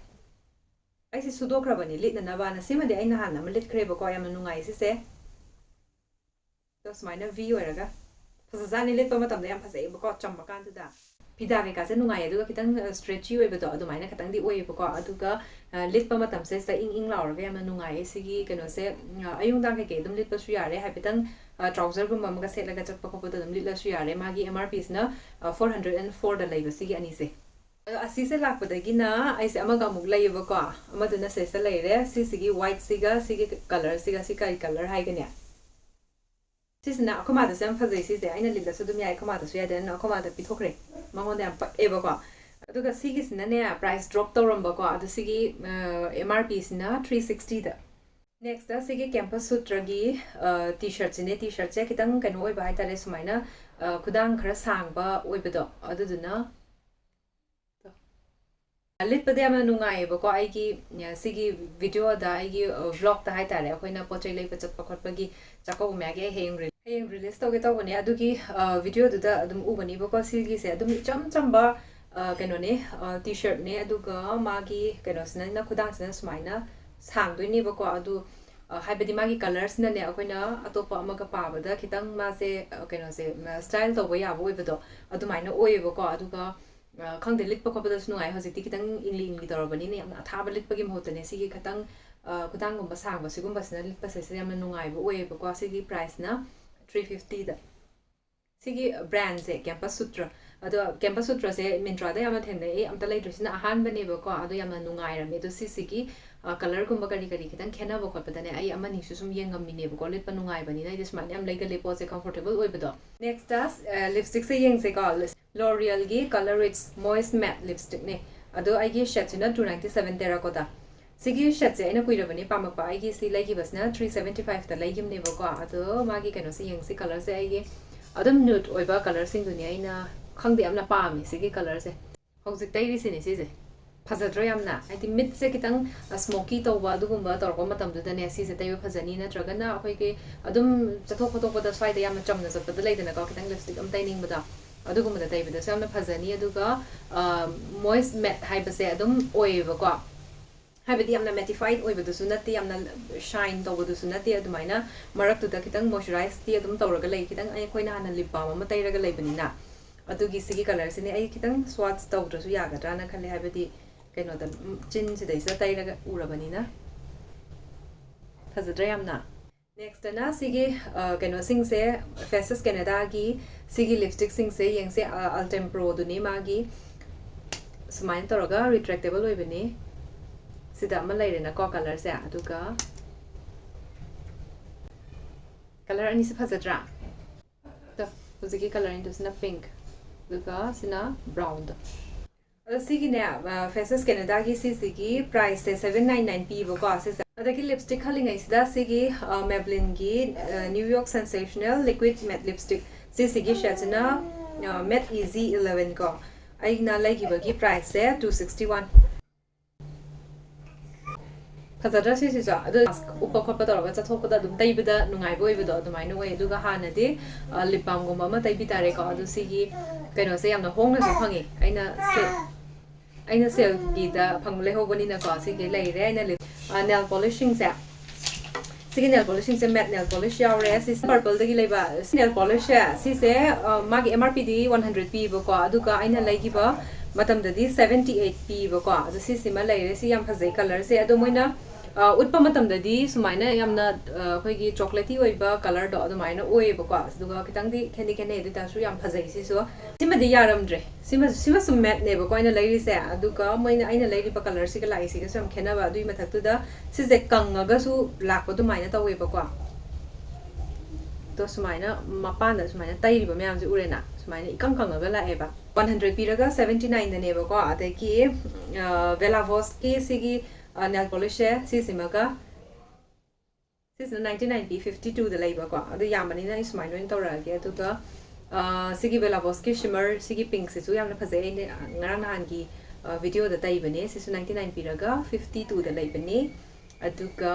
ꯑꯩꯁꯦ ꯁꯨꯗꯣꯛꯈ꯭ꯔꯕꯅꯤ ꯂꯤꯠꯅꯅꯕꯅ꯫ ꯁꯤꯃꯗꯤ ꯑꯩ ꯅꯍꯥꯟ ꯑꯃ ꯂꯤꯠꯈ꯭ꯔꯦꯕꯀꯣ, ꯌꯥꯝꯅ ꯅꯨꯡꯉꯥꯏ ꯁꯤꯁꯦ꯫ ꯑꯗꯣ ꯁꯨꯃꯥꯏꯅ V ꯑꯣꯏꯔꯒ ꯐꯖꯖꯥꯠꯅꯤ, ꯂꯤꯠꯄ ꯃꯇꯝꯗ ꯌꯥꯝ ꯐꯖꯩꯕꯀꯣ, ꯆꯝꯕ ꯀꯥꯟꯗꯨꯗ꯫ ꯐꯤꯗꯥ ꯀꯩꯀꯥꯁꯦ ꯅꯨꯡꯉꯥꯏꯌꯦ, ꯑꯗꯨꯒ ꯈꯤꯇꯪ stretchy ꯑꯣꯏꯕꯗꯣ ꯑꯗꯨꯃꯥꯏꯅ ꯈꯤꯇꯪꯗꯤ ꯑꯣꯏꯌꯦꯕꯀꯣ꯫ ꯑꯗꯨꯒ ꯂꯤꯠꯄ ꯃꯇꯝꯁꯦ ꯁꯤꯗ ꯏꯪ ꯏꯪ ꯂꯥꯎꯔꯒ ꯌꯥꯝꯅ ꯅꯨꯡꯉꯥꯏꯌꯦ꯫ ꯁꯤꯒꯤ ꯀꯩꯅꯣꯁꯦ ꯑꯌꯨꯛ ꯅꯨꯡꯗꯥꯡ ꯀꯩꯀꯩ ꯑꯗꯨꯝ ꯂꯤꯠꯄꯁꯨ ꯌꯥꯔꯦ, ꯍꯥꯏꯐꯦꯠꯇꯪ trouserꯒꯨꯝꯕ ꯑꯃꯒ ꯁꯦꯠꯂꯒ ꯆꯠꯄ ꯈꯣꯠꯄꯗ ꯑꯗꯨꯝ ꯂꯤꯠꯂꯁꯨ ꯌꯥꯔꯦ꯫ ꯃꯥꯒꯤ MRPꯁꯤꯅ four hundred and fourꯗ ꯂꯩꯕ ꯁꯤꯒꯤ ꯑꯅꯤꯁꯦ꯫ ꯑꯗꯣ ꯑꯁꯤꯁꯦ ꯂꯥꯛꯄꯗꯒꯤꯅ ꯑꯩꯁꯦ ꯑꯃꯒ ꯑꯃꯨꯛ ꯂꯩꯌꯦꯕꯀꯣ꯫ ꯑꯃꯗꯨꯅ ꯁꯤꯁꯤꯗ ꯂꯩꯔꯦ꯫ ꯁꯤꯁꯤꯒꯤ whiteꯁꯤꯒ ꯁꯤꯒꯤ colorꯁꯤꯒ, ꯁꯤ ꯀꯔꯤ color ꯍꯥꯏꯒꯅꯤ? ꯁꯤꯁꯤꯅ ꯑꯩꯈꯣꯏ ꯃꯥꯗꯁꯨ ꯌꯥꯝ ꯐꯖꯩ ꯁꯤꯁꯦ꯫ ꯑꯩꯅ ꯂꯤꯠꯂꯁꯨ ꯑꯗꯨꯝ ꯌꯥꯏ, ꯑꯩꯈꯣꯏ ꯃꯥꯗꯁꯨ ꯌꯥꯏ, ꯑꯗꯨꯅ ꯑꯩꯈꯣꯏ ꯃꯥꯗ ꯄꯤꯊꯣꯛꯈ꯭ꯔꯦ꯫ ꯃꯉꯣꯟꯗ ꯌꯥꯝ ꯄꯛꯑꯦꯕꯀꯣ꯫ ꯑꯗꯨꯒ ꯁꯤꯒꯤꯁꯤꯅꯅꯦ price drop ꯇꯧꯔꯝꯕꯀꯣ꯫ ꯑꯗꯣ ꯁꯤꯒꯤ MRPꯁꯤꯅ three sixtyꯗ꯫ Nextꯇ ꯁꯤꯒꯤ Campus Sutraꯒꯤ T-shirtꯁꯤꯅꯦ꯫ T-shirtꯁꯦ ꯈꯤꯇꯪ ꯀꯩꯅꯣ ꯑꯣꯏꯕ ꯍꯥꯏꯇꯥꯔꯦ, ꯁꯨꯃꯥꯏꯅ ꯈꯨꯗꯥꯡ ꯈꯔ ꯁꯥꯡꯕ ꯑꯣꯏꯕꯗꯣ, ꯑꯗꯨꯗꯨꯅ ꯂꯤꯠꯄꯗ ꯌꯥꯝꯅ ꯅꯨꯡꯉꯥꯏꯌꯦꯕꯀꯣ꯫ ꯑꯩꯒꯤ ꯁꯤꯒꯤ videoꯗ, ꯑꯩꯒꯤ vlogꯇ ꯍꯥꯏꯇꯥꯔꯦ, ꯑꯩꯈꯣꯏꯅ ꯄꯣꯠ ꯆꯩ ꯂꯩꯕ ꯆꯠꯄ ꯈꯣꯠꯄꯒꯤ ꯆꯥꯛꯀꯧꯕ ꯃꯌꯥꯒꯤ ꯑꯩ ꯍꯌꯦꯡ ꯔꯤ-, ꯍꯌꯦꯡ release ꯇꯧꯒꯦ ꯇꯧꯕꯅꯦ꯫ ꯑꯗꯨꯒꯤ videoꯗꯨꯗ ꯑꯗꯨꯝ ꯎꯒꯅꯤꯕꯀꯣ꯫ ꯁꯤꯒꯤꯁꯦ ꯑꯗꯨꯝ ꯏꯆꯝ ꯆꯝꯕ ꯀꯩꯅꯣꯅꯦ, T-shirtꯅꯦ꯫ ꯑꯗꯨꯒ ꯃꯥꯒꯤ ꯀꯩꯅꯣꯁꯤꯅ, ꯈꯨꯗꯥꯡꯁꯤꯅ ꯁꯨꯃꯥꯏꯅ ꯁꯥꯡꯗꯣꯏꯅꯦꯕꯀꯣ꯫ ꯑꯗꯨ ꯍꯥꯏꯕꯗꯤ ꯃꯥꯒꯤ colorꯁꯤꯅꯅꯦ, ꯑꯩꯈꯣꯏꯅ ꯑꯇꯣꯞꯄ ꯑꯃꯒ ꯄꯥꯕꯗ ꯈꯤꯇꯪ ꯃꯥꯁꯦ ꯀꯩꯅꯣꯁꯦ style ꯇꯧꯕ ꯌꯥꯕ ꯑꯣꯏꯕꯗꯣ ꯑꯗꯨꯃꯥꯏꯅ ꯑꯣꯏꯌꯦꯕꯀꯣ꯫ ꯑꯗꯨꯒ ꯈꯪꯗꯦ, ꯂꯤꯠꯄ ꯈꯣꯠꯄꯗꯁꯨ ꯅꯨꯡꯉꯥꯏ꯫ ꯍꯧꯖꯤꯛꯇꯤ ꯈꯤꯇꯪ ꯏꯪꯂꯤ ꯏꯪꯂꯤ ꯇꯧꯔꯕꯅꯤꯅ ꯌꯥꯝꯅ ꯑꯊꯥꯕ ꯂꯤꯠꯄꯒꯤ ꯃꯍꯨꯠꯇꯅꯦ, ꯁꯤꯒꯤ ꯈꯤꯇꯪ ꯈꯨꯗꯥꯡꯒꯨꯝꯕ ꯁꯥꯡꯕ ꯁꯤꯒꯨꯝꯕꯁꯤꯅ ꯂꯤꯠꯄꯁꯦ ꯁꯤꯗ ꯌꯥꯝꯅ ꯅꯨꯡꯉꯥꯏꯕ ꯑꯣꯏꯌꯦꯕꯀꯣ꯫ ꯁꯤꯒꯤ priceꯅ three fiftyꯗ꯫ ꯁꯤꯒꯤ brandꯁꯦ Campus Sutra꯫ ꯑꯗꯣ Campus Sutraꯁꯦ Myntraꯗ ꯌꯥꯝꯅ ꯊꯦꯡꯅꯩ, ꯑꯩ ꯑꯝꯇ ꯂꯩꯇ꯭ꯔꯦ, ꯁꯤꯅ ꯑꯍꯥꯟꯕꯅꯦꯕꯀꯣ꯫ ꯑꯗꯣ ꯌꯥꯝꯅ ꯅꯨꯡꯉꯥꯏꯔꯝꯃꯦ꯫ ꯑꯗꯣ ꯁꯤꯁꯤꯒꯤ colorꯒꯨꯝꯕ ꯀꯔꯤ ꯀꯔꯤ ꯈꯤꯇꯪ ꯈꯦꯠꯅꯕ ꯈꯣꯠꯄꯗꯅꯦ ꯑꯩ ꯑꯃꯅꯤꯁꯨ ꯁꯨꯝ ꯌꯦꯡꯉꯝꯃꯤꯅꯦꯕꯀꯣ꯫ ꯂꯤꯠꯄ ꯅꯨꯡꯉꯥꯏꯕꯅꯤꯅ ꯑꯩꯗꯤ ꯁꯨꯃꯥꯏꯅ ꯌꯥꯝ ꯂꯩꯒꯜꯂꯦ, ꯄꯣꯠꯁꯦ comfortable ꯑꯣꯏꯕꯗꯣ꯫ Nextꯇ lipstickꯁꯦ ꯌꯦꯡꯁꯦꯀꯣ꯫ L'Orealꯒꯤ Color Rich Moist Matte Lipstickꯅꯦ꯫ ꯑꯗꯣ ꯑꯩꯒꯤ ꯁꯦꯠꯁꯤꯅ two ninety seven terracotta꯫ ꯁꯤꯒꯤ ꯁꯦꯠꯁꯦ ꯑꯩꯅ ꯀꯨꯏꯔꯕꯅꯤ ꯄꯥꯝꯃꯛꯄ꯫ ꯑꯩꯒꯤ ꯁꯤ ꯂꯩꯈꯤꯕꯁꯤꯅ three seventy fiveꯇ ꯂꯩꯈꯤꯕꯅꯦꯕꯀꯣ꯫ ꯑꯗꯣ ꯃꯥꯒꯤ ꯀꯩꯅꯣꯁꯦ ꯌꯦꯡꯁꯤ, ꯀꯂꯔꯁꯦ ꯑꯩꯒꯤ ꯑꯗꯨꯝ ꯅ꯭ꯌꯨꯠ ꯑꯣꯏꯕ ꯀꯂꯔꯁꯤꯡꯗꯨꯅꯤ ꯑꯩꯅ, ꯈꯪꯗꯦ, ꯌꯥꯝꯅ ꯄꯥꯝꯃꯤ ꯁꯤꯒꯤ ꯀꯂꯔꯁꯦ꯫ ꯍꯧꯖꯤꯛ ꯇꯩꯔꯤꯁꯤꯅꯦ ꯁꯤꯁꯦ꯫ ꯐꯖꯗ꯭ꯔꯣ ꯌꯥꯝꯅ? ꯍꯥꯏꯗꯤ ꯃꯤꯠꯁꯦ ꯈꯤꯇꯪ ꯁ꯭ꯃꯣꯀꯤ ꯇꯧꯕ ꯑꯗꯨꯒꯨꯝꯕ ꯇꯧꯔꯛꯄ ꯃꯇꯝꯗꯨꯗꯅꯦ ꯁꯤꯁꯦ ꯇꯩꯕ ꯐꯖꯅꯤ꯫ ꯅꯠꯇ꯭ꯔꯒꯅ ꯑꯩꯈꯣꯏꯒꯤ ꯑꯗꯨꯝ ꯆꯠꯊꯣꯛ ꯈꯣꯠꯇꯣꯛꯄꯗ ꯁ꯭ꯋꯥꯏꯗ ꯌꯥꯝꯅ ꯆꯝꯅ ꯆꯠꯄꯗ ꯂꯩꯗꯅꯀꯣ, ꯈꯤꯇꯪ ꯂꯤꯞꯁꯇꯤꯛ ꯑꯃ ꯇꯩꯅꯤꯡꯕꯗꯣ, ꯑꯗꯨꯒꯨꯝꯕꯗ ꯇꯩꯕꯗꯁꯨ ꯌꯥꯝꯅ ꯐꯖꯅꯤ꯫ ꯑꯗꯨꯒ ꯃꯣꯏꯁ ꯃꯦꯠ ꯍꯥꯏꯕꯁꯦ ꯑꯗꯨꯝ ꯑꯣꯏꯌꯦꯕꯀꯣ꯫ ꯍꯥꯏꯕꯗꯤ ꯌꯥꯝꯅ ꯃꯦꯇꯤꯐꯥꯏꯠ ꯑꯣꯏꯕꯗꯨꯁꯨ ꯅꯠꯇꯦ, ꯌꯥꯝꯅ ꯁꯥꯏꯟ ꯇꯧꯕꯗꯨꯁꯨ ꯅꯠꯇꯦ꯫ ꯑꯗꯨꯃꯥꯏꯅ ꯃꯔꯛꯇꯨꯗ ꯈꯤꯇꯪ ꯃꯣꯏꯆꯔꯥꯏꯁꯇꯤ ꯑꯗꯨꯝ ꯇꯧꯔꯒ ꯂꯩ꯫ ꯈꯤꯇꯪ ꯑꯩꯈꯣꯏꯅ ꯍꯥꯟꯅ ꯂꯤꯞ ꯕꯥꯝ ꯑꯃ ꯇꯩꯔꯒ ꯂꯩꯕꯅꯤꯅ꯫ ꯑꯗꯨꯒꯤ ꯁꯤꯒꯤ ꯀꯂꯔꯁꯤꯅꯦ꯫ ꯑꯩ ꯈꯤꯇꯪ ꯁ꯭ꯋꯥꯠꯆ ꯇꯧꯗ꯭ꯔꯁꯨ ꯌꯥꯒꯗ꯭ꯔꯥꯅ ꯈꯜꯂꯦ, ꯍꯥꯏꯕꯗꯤ ꯀꯩꯅꯣꯗ, ꯎꯝ, ꯆꯤꯟꯁꯤꯗꯩꯁꯤꯗ ꯇꯩꯔꯒ ꯎꯔꯕꯅꯤꯅ꯫ ꯐꯖꯗ꯭ꯔꯥ ꯌꯥꯝꯅ? ꯅꯦꯛꯁꯇꯅ ꯁꯤꯒꯤ, ꯑ, ꯀꯩꯅꯣꯁꯤꯡꯁꯦ, ꯐꯦꯁꯦꯁ ꯀꯦꯅꯦꯗꯥꯒꯤ ꯁꯤꯒꯤ ꯂꯤꯞꯁꯇꯤꯛꯁꯤꯡꯁꯦ ꯌꯦꯡꯁꯦ꯫ ꯑ, ꯑꯜꯇꯦꯝꯄ꯭ꯔꯣꯗꯨꯅꯤ ꯃꯥꯒꯤ꯫ ꯁꯨꯃꯥꯏꯅ ꯇꯧꯔꯒ ꯔꯤꯇ꯭ꯔꯦꯛꯇꯦꯕꯜ ꯑꯣꯏꯕꯅꯤ꯫ ꯁꯤꯗ ꯑꯃ ꯂꯩꯔꯦꯅꯀꯣ ꯀꯂꯔꯁꯦ, ꯑꯗꯨꯒ ꯀꯂꯔ ꯑꯅꯤꯁꯦ ꯐꯖꯗ꯭ꯔꯥ? ꯇꯣ, ꯍꯧꯖꯤꯛꯀꯤ ꯀꯂꯔ ꯑꯅꯤꯗꯨꯁꯤꯅ ꯄꯤꯡꯛ, ꯑꯗꯨꯒ ꯁꯤꯅ ꯕ꯭ꯔꯥꯎꯟꯗꯣ꯫ ꯑꯗꯣ ꯁꯤꯒꯤꯅꯦ, ꯑ, ꯐꯦꯁꯦꯁ ꯀꯦꯅꯦꯗꯥꯒꯤ ꯁꯤꯁꯤꯒꯤ ꯄ꯭ꯔꯥꯏꯁꯁꯦ seven nine nine ꯄꯤꯕꯀꯣ ꯁꯤꯁꯦ꯫ ꯑꯗꯒꯤ ꯂꯤꯞꯁꯇꯤꯛ ꯈꯜꯂꯤꯉꯩꯁꯤꯗ ꯁꯤꯒꯤ, ꯑ, ꯃꯦꯕ꯭ꯂꯤꯟꯒꯤ, ꯑ, ꯅ꯭ꯌꯨ ꯌꯣꯔꯛ ꯁꯦꯟꯁꯦꯁꯅꯦꯜ ꯂꯤꯀ꯭ꯋꯤꯠ ꯃꯦꯠ ꯂꯤꯞꯁꯇꯤꯛ, ꯁꯤꯁꯤꯒꯤ ꯁꯦꯠꯁꯤꯅ, ꯑ, ꯃꯦꯠ ꯏꯖꯤ eleven ꯀꯣ꯫ ꯑꯩꯅ ꯂꯩꯈꯤꯕꯒꯤ ꯄ꯭ꯔꯥꯏꯁꯁꯦ two sixty one꯫ ꯐꯖꯗ꯭ꯔꯥ ꯁꯤꯁꯤꯁꯨ? ꯑꯗꯨ ꯃꯥꯁꯛ ꯎꯞꯄ ꯈꯣꯠꯄ ꯇꯧꯔꯒ ꯆꯠꯊꯣꯛꯄꯗ ꯑꯗꯨꯝ ꯇꯩꯕꯗ ꯅꯨꯡꯉꯥꯏꯕ ꯑꯣꯏꯕꯗꯣ ꯑꯗꯨꯃꯥꯏꯅ ꯑꯣꯏ꯫ ꯑꯗꯨꯒ ꯍꯥꯟꯅꯗꯤ, ꯑ, ꯂꯤꯞ ꯕꯥꯝꯒꯨꯝꯕ ꯑꯃ ꯇꯩꯕꯤ ꯇꯥꯔꯦꯀꯣ꯫ ꯑꯗꯨ ꯁꯤꯒꯤ ꯀꯩꯅꯣꯁꯦ ꯌꯥꯝꯅ ꯍꯣꯡꯅꯁꯨ ꯐꯪꯉꯤ꯫ ꯑꯩꯅ ꯁꯦ-, ꯑꯩꯅ ꯁꯦꯜꯒꯤꯗ ꯐꯪ ꯂꯩꯍꯧꯕꯅꯤꯅꯀꯣ꯫ ꯁꯤꯒꯤ ꯂꯩꯔꯦ꯫ ꯑꯩꯅ ꯂꯤꯞ, ꯑ, ꯅꯦꯜ ꯄꯣꯂꯤꯁꯁꯤꯡꯁꯦ, ꯁꯤꯒꯤ ꯅꯦꯜ ꯄꯣꯂꯤꯁꯁꯤꯡꯁꯦ ꯃꯦꯠ ꯅꯦꯜ ꯄꯣꯂꯤꯁ ꯌꯥꯎꯔꯦ꯫ ꯁꯤꯁꯦ ꯄꯔꯄꯜꯗꯒꯤ ꯂꯩꯕ ꯁꯤ ꯅꯦꯜ ꯄꯣꯂꯤꯁꯁꯦ, ꯁꯤꯁꯦ, ꯑ, ꯃꯥꯒꯤ M R P ꯗꯤ one hundred ꯄꯤꯕꯀꯣ, ꯑꯗꯨꯒ ꯑꯩꯅ ꯂꯩꯈꯤꯕ ꯃꯇꯝꯗꯗꯤ seventy eight ꯄꯤꯕꯀꯣ꯫ ꯑꯗꯣ ꯁꯤꯁꯤꯃ ꯂꯩꯔꯦ꯫ ꯁꯤ ꯌꯥꯝ ꯐꯖꯩ ꯀꯂꯔꯁꯦ꯫ ꯑꯗꯣ ꯃꯣꯏꯅ, ꯑ, ꯎꯠꯄ ꯃꯇꯝꯗꯗꯤ ꯁꯨꯃꯥꯏꯅ ꯌꯥꯝꯅ, ꯑ, ꯑꯩꯈꯣꯏꯒꯤ ꯆꯣꯀ꯭ꯂꯦꯇꯤ ꯑꯣꯏꯕ ꯀꯂꯔꯗꯣ ꯑꯗꯨꯃꯥꯏꯅ ꯑꯣꯏꯌꯦꯕꯀꯣ꯫ ꯑꯗꯨꯒ ꯈꯤꯇꯪꯗꯤ ꯈꯦꯠꯗꯤ ꯈꯦꯠꯅꯩ, ꯑꯗꯨ ꯑꯣꯏ ꯇꯥꯔꯁꯨ ꯌꯥꯝ ꯐꯖꯩ ꯁꯤꯁꯨ꯫ ꯁꯤꯃꯗꯤ ꯌꯥꯔꯝꯗ꯭ꯔꯦ꯫ ꯁꯤꯃ-, ꯁꯤꯃꯁꯨ ꯃꯦꯠꯅꯦꯕꯀꯣ ꯑꯩꯅ ꯂꯩꯔꯤꯁꯦ꯫ ꯑꯗꯨꯒ ꯃꯣꯏꯅ, ꯑꯩꯅ ꯂꯩꯔꯤꯕ ꯀꯂꯔꯁꯤꯒ ꯂꯥꯛꯏꯁꯤꯒꯁꯨ ꯌꯥꯝ ꯈꯦꯠꯅꯕ꯫ ꯑꯗꯨꯒꯤ ꯃꯊꯛꯇꯨꯗ ꯁꯤꯁꯦ ꯀꯪꯉꯒꯁꯨ ꯂꯥꯛꯄ ꯑꯗꯨꯃꯥꯏꯅ ꯇꯧꯋꯦꯕꯀꯣ꯫ ꯑꯗꯣ ꯁꯨꯃꯥꯏꯅ ꯃꯄꯥꯟꯗ ꯁꯨꯃꯥꯏꯅ ꯇꯩꯔꯤꯕ ꯃꯌꯥꯝꯁꯦ ꯎꯔꯦꯅ, ꯁꯨꯃꯥꯏꯅ ꯏꯀꯪ ꯀꯪꯉꯒ ꯂꯥꯛꯑꯦꯕ꯫ ꯋꯥꯟ ꯍꯟꯗ꯭ꯔꯦꯗ ꯄꯤꯔꯒ ꯁꯕꯦꯟꯇꯤ ꯅꯥꯏꯟꯗꯅꯦꯕꯀꯣ꯫ ꯑꯗꯒꯤ ꯕꯦꯂꯥꯕꯣꯁꯀꯤ ꯁꯤꯒꯤ ꯅꯦꯜ ꯄꯣꯂꯤꯁꯁꯦ ꯁꯤꯁꯤꯃꯒ, ꯁꯤꯁꯤꯅ ꯅꯥꯏꯟꯇꯤ ꯅꯥꯏꯟ ꯄꯤ, ꯐꯤꯐꯇꯤ ꯇꯨꯗ ꯂꯩꯕꯀꯣ꯫ ꯑꯗꯨ ꯌꯥꯝꯕꯅꯤꯅ ꯑꯩ ꯁꯨꯃꯥꯏꯅ ꯑꯣꯏꯅ ꯇꯧꯔꯛꯑꯒꯦ꯫ ꯑꯗꯨꯒ ꯁꯤꯒꯤ ꯕꯦꯂꯥꯕꯣꯁꯀꯤ ꯁꯤꯃꯔ, ꯁꯤꯒꯤ ꯄꯤꯡꯁꯤꯁꯨ ꯌꯥꯝꯅ ꯐꯖꯩ꯫ ꯑꯩꯅ ꯉꯔꯥꯡ ꯅꯍꯥꯟꯒꯤ ꯚꯤꯗꯤꯑꯣꯗ ꯇꯩꯕꯅꯦ꯫ ꯁꯤꯁꯨ ꯅꯥꯏꯟꯇꯤ ꯅꯥꯏꯟ ꯄꯤꯔꯒ ꯐꯤꯐꯇꯤ ꯇꯨꯗ ꯂꯩꯕꯅꯦ꯫ ꯑꯗꯨꯒ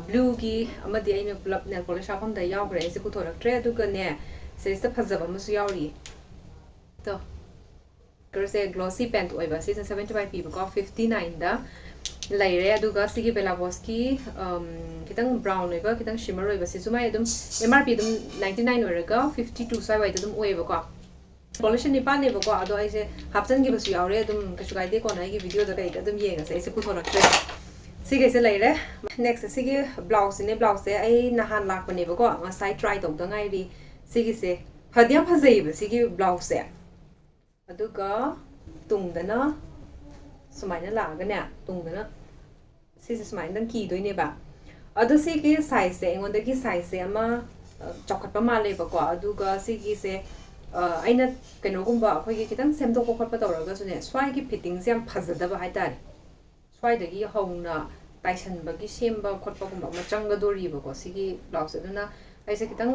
ꯕ꯭ꯂꯨꯒꯤ ꯑꯃꯗꯤ ꯑꯩꯅ ꯄꯨꯂꯞ ꯅꯦꯜ ꯄꯣꯂꯤꯁ ꯍꯥꯞꯐꯝꯗ ꯌꯥꯎꯈ꯭ꯔꯦ, ꯑꯩꯁꯦ ꯄꯨꯊꯣꯔꯛꯇ꯭ꯔꯦ꯫ ꯑꯗꯨꯒꯅꯦ, ꯁꯤꯁꯤꯗ ꯐꯖꯕ ꯑꯃꯁꯨ ꯌꯥꯎꯔꯤ꯫ ꯇꯣ, ꯀꯂꯔꯁꯦ ꯒ꯭ꯂꯣꯁꯤ ꯄꯦꯟꯠ ꯑꯣꯏꯕ, ꯁꯤꯁꯤꯅ ꯁꯕꯦꯟꯇꯤ ꯐꯥꯏꯚ ꯄꯤꯕꯀꯣ, ꯐꯤꯐꯇꯤ ꯅꯥꯏꯟꯗ ꯂꯩꯔꯦ꯫ ꯑꯗꯨꯒ ꯁꯤꯒꯤ ꯕꯦꯂꯥꯕꯣꯁꯀꯤ ꯈꯤꯇꯪ ꯕ꯭ꯔꯥꯎꯟ ꯑꯣꯏꯕ, ꯈꯤꯇꯪ ꯁꯤꯃꯔ ꯑꯣꯏꯕꯁꯤꯁꯨ ꯃꯥꯏ ꯑꯗꯨꯝ ꯑꯦꯝ ꯑꯥꯔ ꯄꯤ ꯑꯗꯨꯝ ꯅꯥꯏꯟꯇꯤ ꯅꯥꯏꯟ ꯑꯣꯏꯔꯒ ꯐꯤꯐꯇꯤ ꯇꯨ ꯁ꯭ꯋꯥꯏꯋꯥꯏꯗ ꯑꯗꯨꯝ ꯑꯣꯏꯌꯦꯕꯀꯣ꯫ ꯄꯣꯂꯤꯁꯟ ꯅꯤꯄꯥꯟꯅꯦꯕꯀꯣ, ꯑꯗꯣ ꯑꯩꯁꯦ ꯍꯥꯞꯆꯤꯟꯈꯤꯕꯁꯨ ꯌꯥꯎꯔꯦ, ꯑꯗꯨꯝ ꯀꯩꯁꯨ ꯀꯥꯏꯗꯦ, ꯀꯣꯟꯅ ꯑꯩꯒꯤ ꯚꯤꯗꯤꯑꯣꯗ ꯀꯩꯗ ꯑꯗꯨꯝ ꯌꯦꯡꯉꯁꯦ꯫ ꯑꯩꯁꯦ ꯄꯨꯊꯣꯔꯛꯇ꯭ꯔꯦ꯫ ꯁꯤꯈꯩꯁꯦ ꯂꯩꯔꯦ꯫ ꯅꯦꯛꯁ ꯁꯤꯒꯤ ꯕ꯭ꯂꯥꯎꯁꯁꯤꯅꯦ꯫ ꯕ꯭ꯂꯥꯎꯁꯁꯦ ꯑꯩ ꯅꯍꯥꯟ ꯂꯥꯛꯄꯅꯦꯕꯀꯣ, ꯉꯁꯥꯏ ꯇ꯭ꯔꯥꯏ ꯇꯧꯗ ꯉꯥꯏꯔꯤ꯫ ꯁꯤꯒꯤꯁꯦ ꯐꯗꯤ ꯌꯥꯝ ꯐꯖꯩꯌꯦꯕ ꯁꯤꯒꯤ ꯕ꯭ꯂꯥꯎꯁꯁꯦ꯫ ꯑꯗꯨꯒ ꯇꯨꯡꯗꯅ ꯁꯨꯃꯥꯏꯅ ꯂꯥꯛꯑꯒꯅꯦ, ꯇꯨꯡꯗꯅ ꯁꯤꯁꯦ ꯁꯨꯃꯥꯏꯅꯗꯪ ꯀꯤꯗꯣꯏꯅꯦꯕ꯫ ꯑꯗꯣ ꯁꯤꯒꯤ ꯁꯥꯏꯖꯁꯦ ꯑꯩꯉꯣꯟꯗꯒꯤ ꯁꯥꯏꯖꯁꯦ ꯑꯃ ꯆꯥꯎꯈꯠꯄ ꯃꯥꯜꯂꯦꯕꯀꯣ꯫ ꯑꯗꯨꯒ ꯁꯤꯒꯤꯁꯦ ꯑꯩꯅ ꯀꯩꯅꯣꯒꯨꯝꯕ ꯑꯩꯈꯣꯏꯒꯤ ꯈꯤꯇꯪ ꯁꯦꯝꯗꯣꯛꯄ ꯈꯣꯠꯄ ꯇꯧꯔꯒꯁꯨꯅꯦ, ꯁ꯭ꯋꯥꯏꯒꯤ ꯐꯤꯠꯇꯤꯡꯁꯦ ꯌꯥꯝ ꯐꯖꯗꯕ ꯍꯥꯏꯇꯥꯔꯦ꯫ ꯁ꯭ꯋꯥꯏꯗꯒꯤ ꯍꯧꯅ ꯇꯥꯏꯁꯟꯕꯒꯤ ꯁꯦꯝꯕ ꯈꯣꯠꯄꯒꯨꯝꯕ ꯑꯃ ꯆꯪꯒꯗꯣꯔꯤꯕꯀꯣ ꯁꯤꯒꯤ ꯕ꯭ꯂꯥꯎꯁꯁꯦ꯫ ꯑꯗꯨꯅ ꯑꯩꯁꯦ ꯈꯤꯇꯪ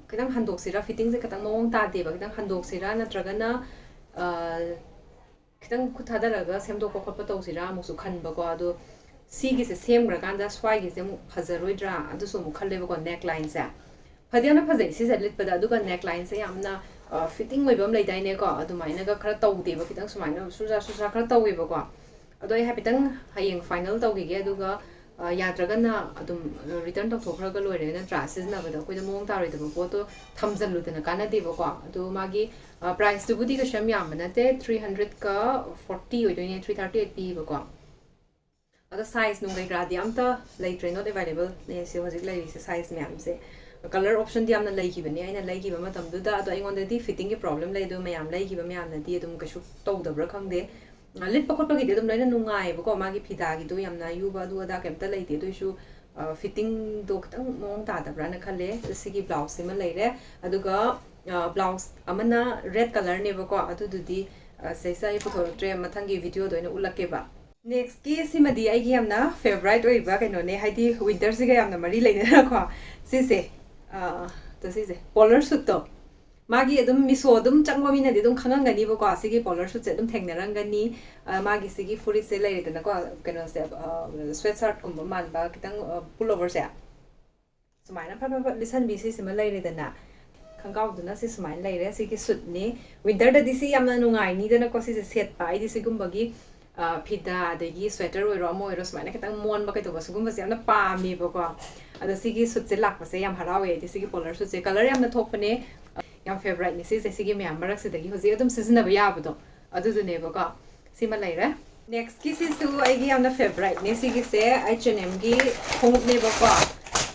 ꯈꯤꯇꯪ ꯍꯟꯗꯣꯛꯁꯤꯔꯥ, ꯐꯤꯠꯇꯤꯡꯁꯦ ꯈꯤꯇꯪ ꯃꯑꯣꯡ ꯇꯥꯗꯦꯕ, ꯈꯤꯇꯪ ꯍꯟꯗꯣꯛꯁꯤꯔꯥ ꯅꯠꯇ꯭ꯔꯒꯅ ꯈꯤꯇꯪ ꯈꯨꯠ ꯊꯥꯗꯔꯒ ꯁꯦꯝꯗꯣꯛꯄ ꯈꯣꯠꯄ ꯇꯧꯁꯤꯔꯥ ꯑꯃꯨꯛꯁꯨ ꯈꯟꯕꯀꯣ꯫ ꯑꯗꯣ ꯁꯤꯒꯤꯁꯦ ꯁꯦꯝꯈ꯭ꯔꯀꯥꯟꯗ ꯁ꯭ꯋꯥꯏꯒꯤꯁꯦ ꯑꯃꯨꯛ ꯐꯖꯔꯣꯏꯗ꯭ꯔꯥ ꯑꯗꯨꯁꯨ ꯑꯃꯨꯛ ꯈꯜꯂꯦꯕꯀꯣ, ꯅꯦꯛ ꯂꯥꯏꯟꯁꯦ꯫ ꯐꯗꯤ ꯌꯥꯝꯅ ꯐꯖꯩ ꯁꯤꯁꯦ ꯂꯤꯠꯄꯗ, ꯑꯗꯨꯒ ꯅꯦꯛ ꯂꯥꯏꯟꯁꯦ ꯌꯥꯝꯅ ꯐꯤꯠꯇꯤꯡ ꯑꯣꯏꯕ ꯑꯃ ꯂꯩꯗꯥꯏꯅꯦꯀꯣ, ꯑꯗꯨꯃꯥꯏꯅꯒ ꯈꯔ ꯇꯧꯗꯦꯕ, ꯈꯤꯇꯪ ꯁꯨꯃꯥꯏꯅ ꯁꯨꯖꯥ ꯁꯨꯖꯥ ꯈꯔ ꯇꯧꯋꯦꯕꯀꯣ꯫ ꯑꯗꯣ ꯑꯩ ꯍꯥꯏꯐꯦꯠꯇꯪ ꯍꯌꯦꯡ ꯐꯥꯏꯅꯦꯜ ꯇꯧꯈꯤꯒꯦ, ꯑꯗꯨꯒ ꯌꯥꯗ꯭ꯔꯒꯅ ꯑꯗꯨꯝ ꯔꯤꯇꯔꯟ ꯇꯧꯊꯣꯛꯈ꯭ꯔꯒ ꯂꯣꯏꯔꯦ ꯅꯠꯇ꯭ꯔꯥ? ꯁꯤꯖꯤꯟꯅꯕꯗ ꯑꯩꯈꯣꯏꯗ ꯃꯑꯣꯡ ꯇꯥꯔꯣꯏꯗꯕ ꯄꯣꯠꯇꯣ ꯊꯝꯖꯜꯂꯨꯗꯅ ꯀꯥꯟꯅꯗꯦꯕꯀꯣ꯫ ꯑꯗꯣ ꯃꯥꯒꯤ ꯄ꯭ꯔꯥꯏꯁꯇꯨꯕꯨꯗꯤ ꯀꯩꯁꯨ ꯌꯥꯝ ꯌꯥꯝꯕ ꯅꯠꯇꯦ, ꯊ꯭ꯔꯤ ꯍꯟꯗ꯭ꯔꯦꯠꯀ ꯐꯣꯔꯇꯤ ꯑꯣꯏꯗꯣꯏꯅꯦ, ꯊ꯭ꯔꯤ ꯊꯥꯔꯇꯤ ꯑꯩꯠ ꯄꯤꯕꯀꯣ꯫ ꯑꯗꯣ ꯁꯥꯏꯖ ꯅꯨꯡ ꯀꯩꯀꯥꯗꯤ ꯑꯝꯇ ꯂꯩꯇ꯭ꯔꯦ, not available ꯅꯦ ꯁꯤ ꯍꯧꯖꯤꯛ ꯂꯩꯔꯤꯁꯦ ꯁꯥꯏꯖ ꯃꯌꯥꯝꯁꯦ꯫ ꯀꯂꯔ ꯑꯣꯞꯁꯟꯗꯤ ꯌꯥꯝꯅ ꯂꯩꯈꯤꯕꯅꯦ ꯑꯩꯅ ꯂꯩꯈꯤꯕ ꯃꯇꯝꯗꯨꯗ, ꯑꯗꯣ ꯑꯩꯉꯣꯟꯗꯗꯤ ꯐꯤꯠꯇꯤꯡꯒꯤ ꯄ꯭ꯔꯣꯕ꯭ꯂꯦꯝ ꯂꯩ, ꯑꯗꯣ ꯃꯌꯥꯝ ꯂꯩꯈꯤꯕ ꯃꯌꯥꯝꯅꯗꯤ ꯑꯗꯨꯝ ꯀꯩꯁꯨ ꯇꯧꯗꯕ꯭ꯔꯥ ꯈꯪꯗꯦ꯫ ꯂꯤꯠꯄ ꯈꯣꯠꯄꯒꯤꯗꯤ ꯑꯗꯨꯝ ꯂꯣꯏꯅ ꯅꯨꯡꯉꯥꯏꯌꯦꯕꯀꯣ, ꯃꯥꯒꯤ ꯐꯤꯗꯥꯒꯤꯗꯣ ꯌꯥꯝꯅ ꯌꯨꯕ ꯑꯗꯨ ꯑꯗꯥ ꯀꯩꯝꯇ ꯂꯩꯇꯦ꯫ ꯑꯗꯨꯑꯣꯏꯁꯨ ꯐꯤꯠꯇꯤꯡꯗꯣ ꯈꯤꯇꯪ ꯃꯑꯣꯡ ꯇꯥꯗꯕ꯭ꯔꯥꯅ ꯈꯜꯂꯦ꯫ ꯁꯤꯒꯤ ꯕ꯭ꯂꯥꯎꯁꯁꯤꯃ ꯂꯩꯔꯦ꯫ ꯑꯗꯨꯒ ꯕ꯭ꯂꯥꯎꯁ ꯑꯃꯅ ꯔꯦꯗ ꯀꯂꯔꯅꯦꯕꯀꯣ, ꯑꯗꯨꯗꯨꯗꯤ ꯑ, ꯁꯤꯗꯩꯁꯤꯗ ꯑꯩ ꯄꯨꯊꯣꯔꯛꯇ꯭ꯔꯦ, ꯃꯊꯪꯒꯤ ꯚꯤꯗꯤꯑꯣꯗ ꯑꯣꯏꯅ ꯎꯠꯂꯛꯀꯦꯕ꯫ ꯅꯦꯛꯁꯀꯤ ꯁꯤꯃꯗꯤ ꯑꯩꯒꯤ ꯌꯥꯝꯅ ꯐꯦꯚꯔꯥꯏꯠ ꯑꯣꯏꯕ ꯀꯩꯅꯣꯅꯦ, ꯍꯥꯏꯗꯤ ꯋꯤꯟꯇꯔꯁꯤꯒ ꯌꯥꯝꯅ ꯃꯔꯤ ꯂꯩꯅꯅꯀꯣ꯫ ꯁꯤꯁꯦ ꯑ, ꯇꯣ ꯁꯤꯁꯦ ꯄꯣꯂꯔ ꯁꯨꯠꯇꯣ, ꯃꯥꯒꯤ ꯑꯗꯨꯝ ꯃꯤꯁꯣ ꯑꯗꯨꯝ ꯆꯪꯕ ꯃꯤꯅꯗꯤ ꯑꯗꯨꯝ ꯈꯪꯉꯝꯒꯅꯤꯕꯀꯣ, ꯁꯤꯒꯤ ꯄꯣꯂꯔ ꯁꯨꯠꯁꯦ ꯑꯗꯨꯝ ꯊꯦꯡꯅꯔꯝꯒꯅꯤ꯫ ꯑ, ꯃꯥꯒꯤ ꯁꯤꯒꯤ ꯐꯨꯔꯤꯠꯁꯦ ꯂꯩꯔꯦꯗꯅꯀꯣ, ꯀꯩꯅꯣꯁꯦ, ꯁ꯭ꯋꯦꯠ ꯁꯥꯔꯠꯀꯨꯝꯕ ꯃꯥꯟꯕ ꯈꯤꯇꯪ, ꯄꯨꯜ ꯑꯣꯚꯔꯁꯦ꯫ ꯁꯨꯃꯥꯏꯅ ꯐꯠ ꯐꯠ ꯐꯠ ꯂꯤꯠꯁꯟꯕꯤ ꯁꯤꯁꯤꯃ ꯂꯩꯔꯦꯗꯅ, ꯈꯣꯡꯒ꯭ꯔꯥꯎꯗꯨꯅ ꯁꯤ ꯁꯨꯃꯥꯏꯅ ꯂꯩꯔꯦ꯫ ꯁꯤꯒꯤ ꯁꯨꯠꯅꯤ꯫ ꯋꯤꯟꯇꯔꯗꯗꯤ ꯁꯤ ꯌꯥꯝꯅ ꯅꯨꯡꯉꯥꯏꯅꯤꯗꯅꯀꯣ, ꯁꯤꯁꯦ ꯁꯦꯠꯄ꯫ ꯑꯩꯗꯤ ꯁꯤꯒꯨꯝꯕꯒꯤ, ꯑ, ꯐꯤꯗꯥ, ꯑꯗꯒꯤ ꯁ꯭ꯋꯦꯇꯔ ꯑꯣꯏꯔꯣ, ꯑꯃ ꯑꯣꯏꯔꯣ, ꯁꯨꯃꯥꯏꯅ ꯈꯤꯇꯪ ꯃꯣꯟꯕ ꯀꯩꯗꯧꯕ, ꯁꯤꯒꯨꯝꯕꯁꯦ ꯌꯥꯝꯅ ꯄꯥꯝꯃꯦꯕꯀꯣ꯫ ꯑꯗꯣ ꯁꯤꯒꯤ ꯁꯨꯠꯁꯦ ꯂꯥꯛꯄꯁꯦ ꯌꯥꯝ ꯍꯔꯥꯎꯋꯦ ꯑꯩꯗꯤ꯫ ꯁꯤꯒꯤ ꯄꯣꯂꯔ ꯁꯨꯠꯁꯦ ꯀꯂꯔ ꯌꯥꯝꯅ ꯊꯣꯛꯄꯅꯦ, ꯌꯥꯝ ꯐꯦꯚꯔꯥꯏꯠꯅꯤ ꯁꯤꯁꯦ꯫ ꯁꯤꯒꯤ ꯃꯌꯥꯝ ꯃꯔꯛꯁꯤꯗꯒꯤ ꯍꯧꯖꯤꯛ ꯑꯗꯨꯝ ꯁꯤꯖꯤꯟꯅꯕ ꯌꯥꯕꯗꯣ ꯑꯗꯨꯗꯨꯅꯦꯕꯀꯣ꯫ ꯁꯤꯃ ꯂꯩꯔꯦ꯫ ꯅꯦꯛꯁꯀꯤꯁꯤꯁꯨ ꯑꯩꯒꯤ ꯌꯥꯝꯅ ꯐꯦꯚꯔꯥꯏꯠꯅꯦ꯫ ꯁꯤꯒꯤꯁꯦ ꯑꯩꯆ ꯑꯦꯟ ꯑꯦꯝꯒꯤ ꯈꯣꯡꯎꯞꯅꯦꯕꯀꯣ꯫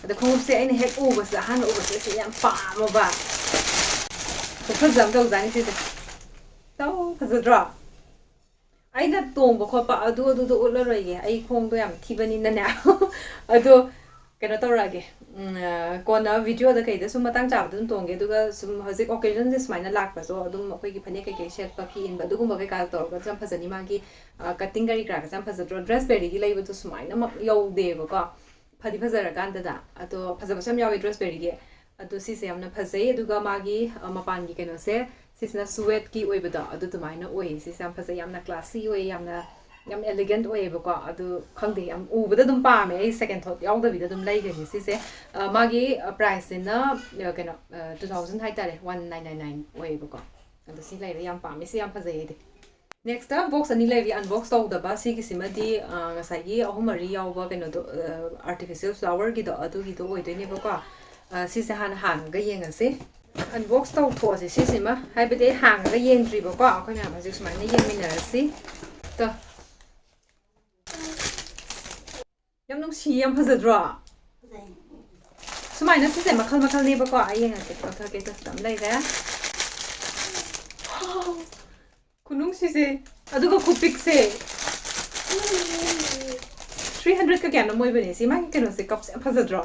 ꯑꯗꯣ ꯈꯣꯡꯎꯞꯁꯦ ꯑꯩꯅ ꯍꯦꯛ ꯎꯕꯁꯦ, ꯑꯍꯥꯟꯕ ꯎꯕꯁꯦ ꯁꯤ ꯌꯥꯝ ꯄꯥꯝꯃꯕ꯫ ꯈꯨꯐꯖ ꯑꯃ ꯇꯧꯖꯥꯠꯅꯤ ꯁꯤꯁꯦ꯫ ꯇꯧ, ꯐꯖꯗ꯭ꯔꯣ? ꯑꯩꯅ ꯇꯣꯡꯕ ꯈꯣꯠꯄ ꯑꯗꯨ, ꯑꯗꯨꯗꯣ ꯎꯠꯂꯔꯣꯏꯒꯦ, ꯑꯩ ꯈꯣꯡꯗꯣ ꯌꯥꯝ ꯊꯤꯕꯅꯤꯅꯅꯦ꯫ ꯑꯗꯣ ꯀꯩꯅꯣ ꯇꯧꯔꯛꯑꯒꯦ, ꯎꯝ, ꯑ, ꯀꯣꯟꯅ ꯚꯤꯗꯤꯑꯣꯗ ꯀꯩꯗ ꯁꯨꯝ ꯃꯇꯥꯡ ꯆꯥꯕꯗ ꯑꯗꯨꯝ ꯇꯣꯡꯒꯦ꯫ ꯑꯗꯨꯒ ꯁꯨꯝ ꯍꯧꯖꯤꯛ ꯑꯣꯀꯦꯖꯟꯁꯦ ꯁꯨꯃꯥꯏꯅ ꯂꯥꯛꯄꯁꯨ ꯑꯗꯨꯝ ꯑꯩꯈꯣꯏꯒꯤ ꯐꯅꯦꯛ ꯀꯩꯀꯩ ꯁꯦꯠꯄ, ꯐꯤ ꯏꯟꯕ, ꯑꯗꯨꯒꯨꯝꯕ ꯀꯩꯀꯥ ꯇꯧꯔꯒꯁꯨ ꯌꯥꯝ ꯐꯖꯅꯤ꯫ ꯃꯥꯒꯤ, ꯑ, ꯀꯠꯇꯤꯡ ꯀꯔꯤ ꯀꯔꯥꯒꯁꯦ ꯌꯥꯝ ꯐꯖꯗ꯭ꯔꯣ? ꯗ꯭ꯔꯦꯁ ꯕꯦꯔꯤꯒꯤ ꯂꯩꯕꯗꯣ ꯁꯨꯃꯥꯏꯅꯃꯛ ꯌꯧꯗꯦꯕꯀꯣ, ꯐꯗꯤ ꯐꯖꯔꯀꯥꯟꯗꯗ꯫ ꯑꯗꯣ ꯐꯖꯕꯁꯨ ꯌꯥꯝ ꯌꯥꯎꯋꯤ ꯗ꯭ꯔꯦꯁ ꯕꯦꯔꯤꯒꯤ꯫ ꯑꯗꯣ ꯁꯤꯁꯦ ꯌꯥꯝꯅ ꯐꯖꯩ꯫ ꯑꯗꯨꯒ ꯃꯥꯒꯤ, ꯑ, ꯃꯄꯥꯟꯒꯤ ꯀꯩꯅꯣꯁꯦ, ꯁꯤꯁꯤꯅ ꯁꯨꯋꯦꯠꯀꯤ ꯑꯣꯏꯕꯗꯣ, ꯑꯗꯨ ꯑꯗꯨꯃꯥꯏꯅ ꯑꯣꯏꯌꯦ꯫ ꯁꯤꯁꯦ ꯌꯥꯝ ꯐꯖꯩ, ꯌꯥꯝꯅ ꯀ꯭ꯂꯥꯁꯤ ꯑꯣꯏꯌꯦ, ꯌꯥꯝꯅ, ꯌꯥꯝ ꯑꯦꯂꯤꯒꯦꯟꯠ ꯑꯣꯏꯌꯦꯕꯀꯣ꯫ ꯑꯗꯨ ꯈꯪꯗꯦ, ꯌꯥꯝ ꯎꯕꯗ ꯑꯗꯨꯝ ꯄꯥꯝꯃꯦ꯫ ꯑꯩ ꯁꯦꯀꯦꯟ ꯊꯣꯠ ꯌꯥꯎꯗꯕꯤꯗ ꯑꯗꯨꯝ ꯂꯩꯒꯅꯤ ꯁꯤꯁꯦ꯫ ꯑ, ꯃꯥꯒꯤ, ꯑ, ꯄ꯭ꯔꯥꯏꯁꯁꯤꯅ, ꯑ, ꯀꯩꯅꯣ, ꯑ, ꯇꯨ ꯊꯥꯎꯖꯟ ꯍꯥꯏꯇꯥꯔꯦ, ꯋꯥꯟ ꯅꯥꯏꯟ ꯅꯥꯏꯟ ꯅꯥꯏꯟ ꯑꯣꯏꯌꯦꯕꯀꯣ꯫ ꯑꯗꯣ ꯁꯤ ꯂꯩꯔꯦ, ꯌꯥꯝ ꯄꯥꯝꯃꯦ, ꯁꯤ ꯌꯥꯝ ꯐꯖꯩ ꯑꯩꯗꯤ꯫ ꯅꯦꯛꯁꯇ ꯕꯣꯛꯁ ꯑꯅꯤ ꯂꯩꯔꯤ ꯑꯟꯕꯣꯛꯁ ꯇꯧꯗꯕ꯫ ꯁꯤꯒꯤꯁꯤꯃꯗꯤ, ꯑ, ꯉꯁꯥꯏꯒꯤ ꯑꯍꯨꯝ ꯃꯔꯤ ꯌꯥꯎꯕ ꯀꯩꯅꯣꯗꯣ, ꯑ, ꯑꯥꯔꯇꯤꯐꯤꯁꯤꯌꯦꯜ ꯐ꯭ꯂꯥꯋꯔꯒꯤꯗꯣ, ꯑꯗꯨꯒꯤꯗꯣ ꯑꯣꯏꯗꯣꯏꯅꯦꯕꯀꯣ꯫ ꯑ, ꯁꯤꯁꯦ ꯍꯥꯟꯅ ꯍꯥꯡꯉꯒ ꯌꯦꯡꯉꯁꯤ꯫ ꯑꯟꯕꯣꯛꯁ ꯇꯧꯊꯣꯛꯑꯁꯤ ꯁꯤꯁꯤꯃ, ꯍꯥꯏꯕꯗꯤ ꯑꯩ ꯍꯥꯡꯉꯒ ꯌꯦꯡꯗ꯭ꯔꯤꯕꯀꯣ꯫ ꯑꯩꯈꯣꯏ ꯃꯌꯥꯝ ꯍꯧꯖꯤꯛ ꯁꯨꯃꯥꯏꯅ ꯌꯦꯡꯃꯤꯟꯅꯔꯁꯤ꯫ ꯇꯣ꯫ ꯌꯥꯝ ꯅꯨꯡꯁꯤ, ꯌꯥꯝ ꯐꯖꯗ꯭ꯔꯣ? ꯁꯨꯃꯥꯏꯅ ꯁꯤꯁꯦ ꯃꯈꯜ ꯃꯈꯜꯅꯦꯕꯀꯣ꯫ ꯑꯩ ꯌꯦꯡꯉꯛꯀꯦ, ꯀꯛꯊꯛꯀꯦ, ꯀꯁꯇꯝ ꯂꯩꯔꯦ꯫ ꯈꯨꯅꯨꯡꯁꯤꯁꯦ꯫ ꯑꯗꯨꯒ ꯈꯨꯄꯤꯛꯁꯦ꯫ ꯊ꯭ꯔꯤ ꯍꯟꯗ꯭ꯔꯦꯠꯀ ꯀꯌꯥꯅꯣꯝ ꯑꯣꯏꯕꯅꯦ꯫ ꯁꯤ ꯃꯥꯒꯤ ꯀꯩꯅꯣꯁꯦ, ꯀꯞꯁꯦ ꯌꯥꯝ ꯐꯖꯗ꯭ꯔꯣ?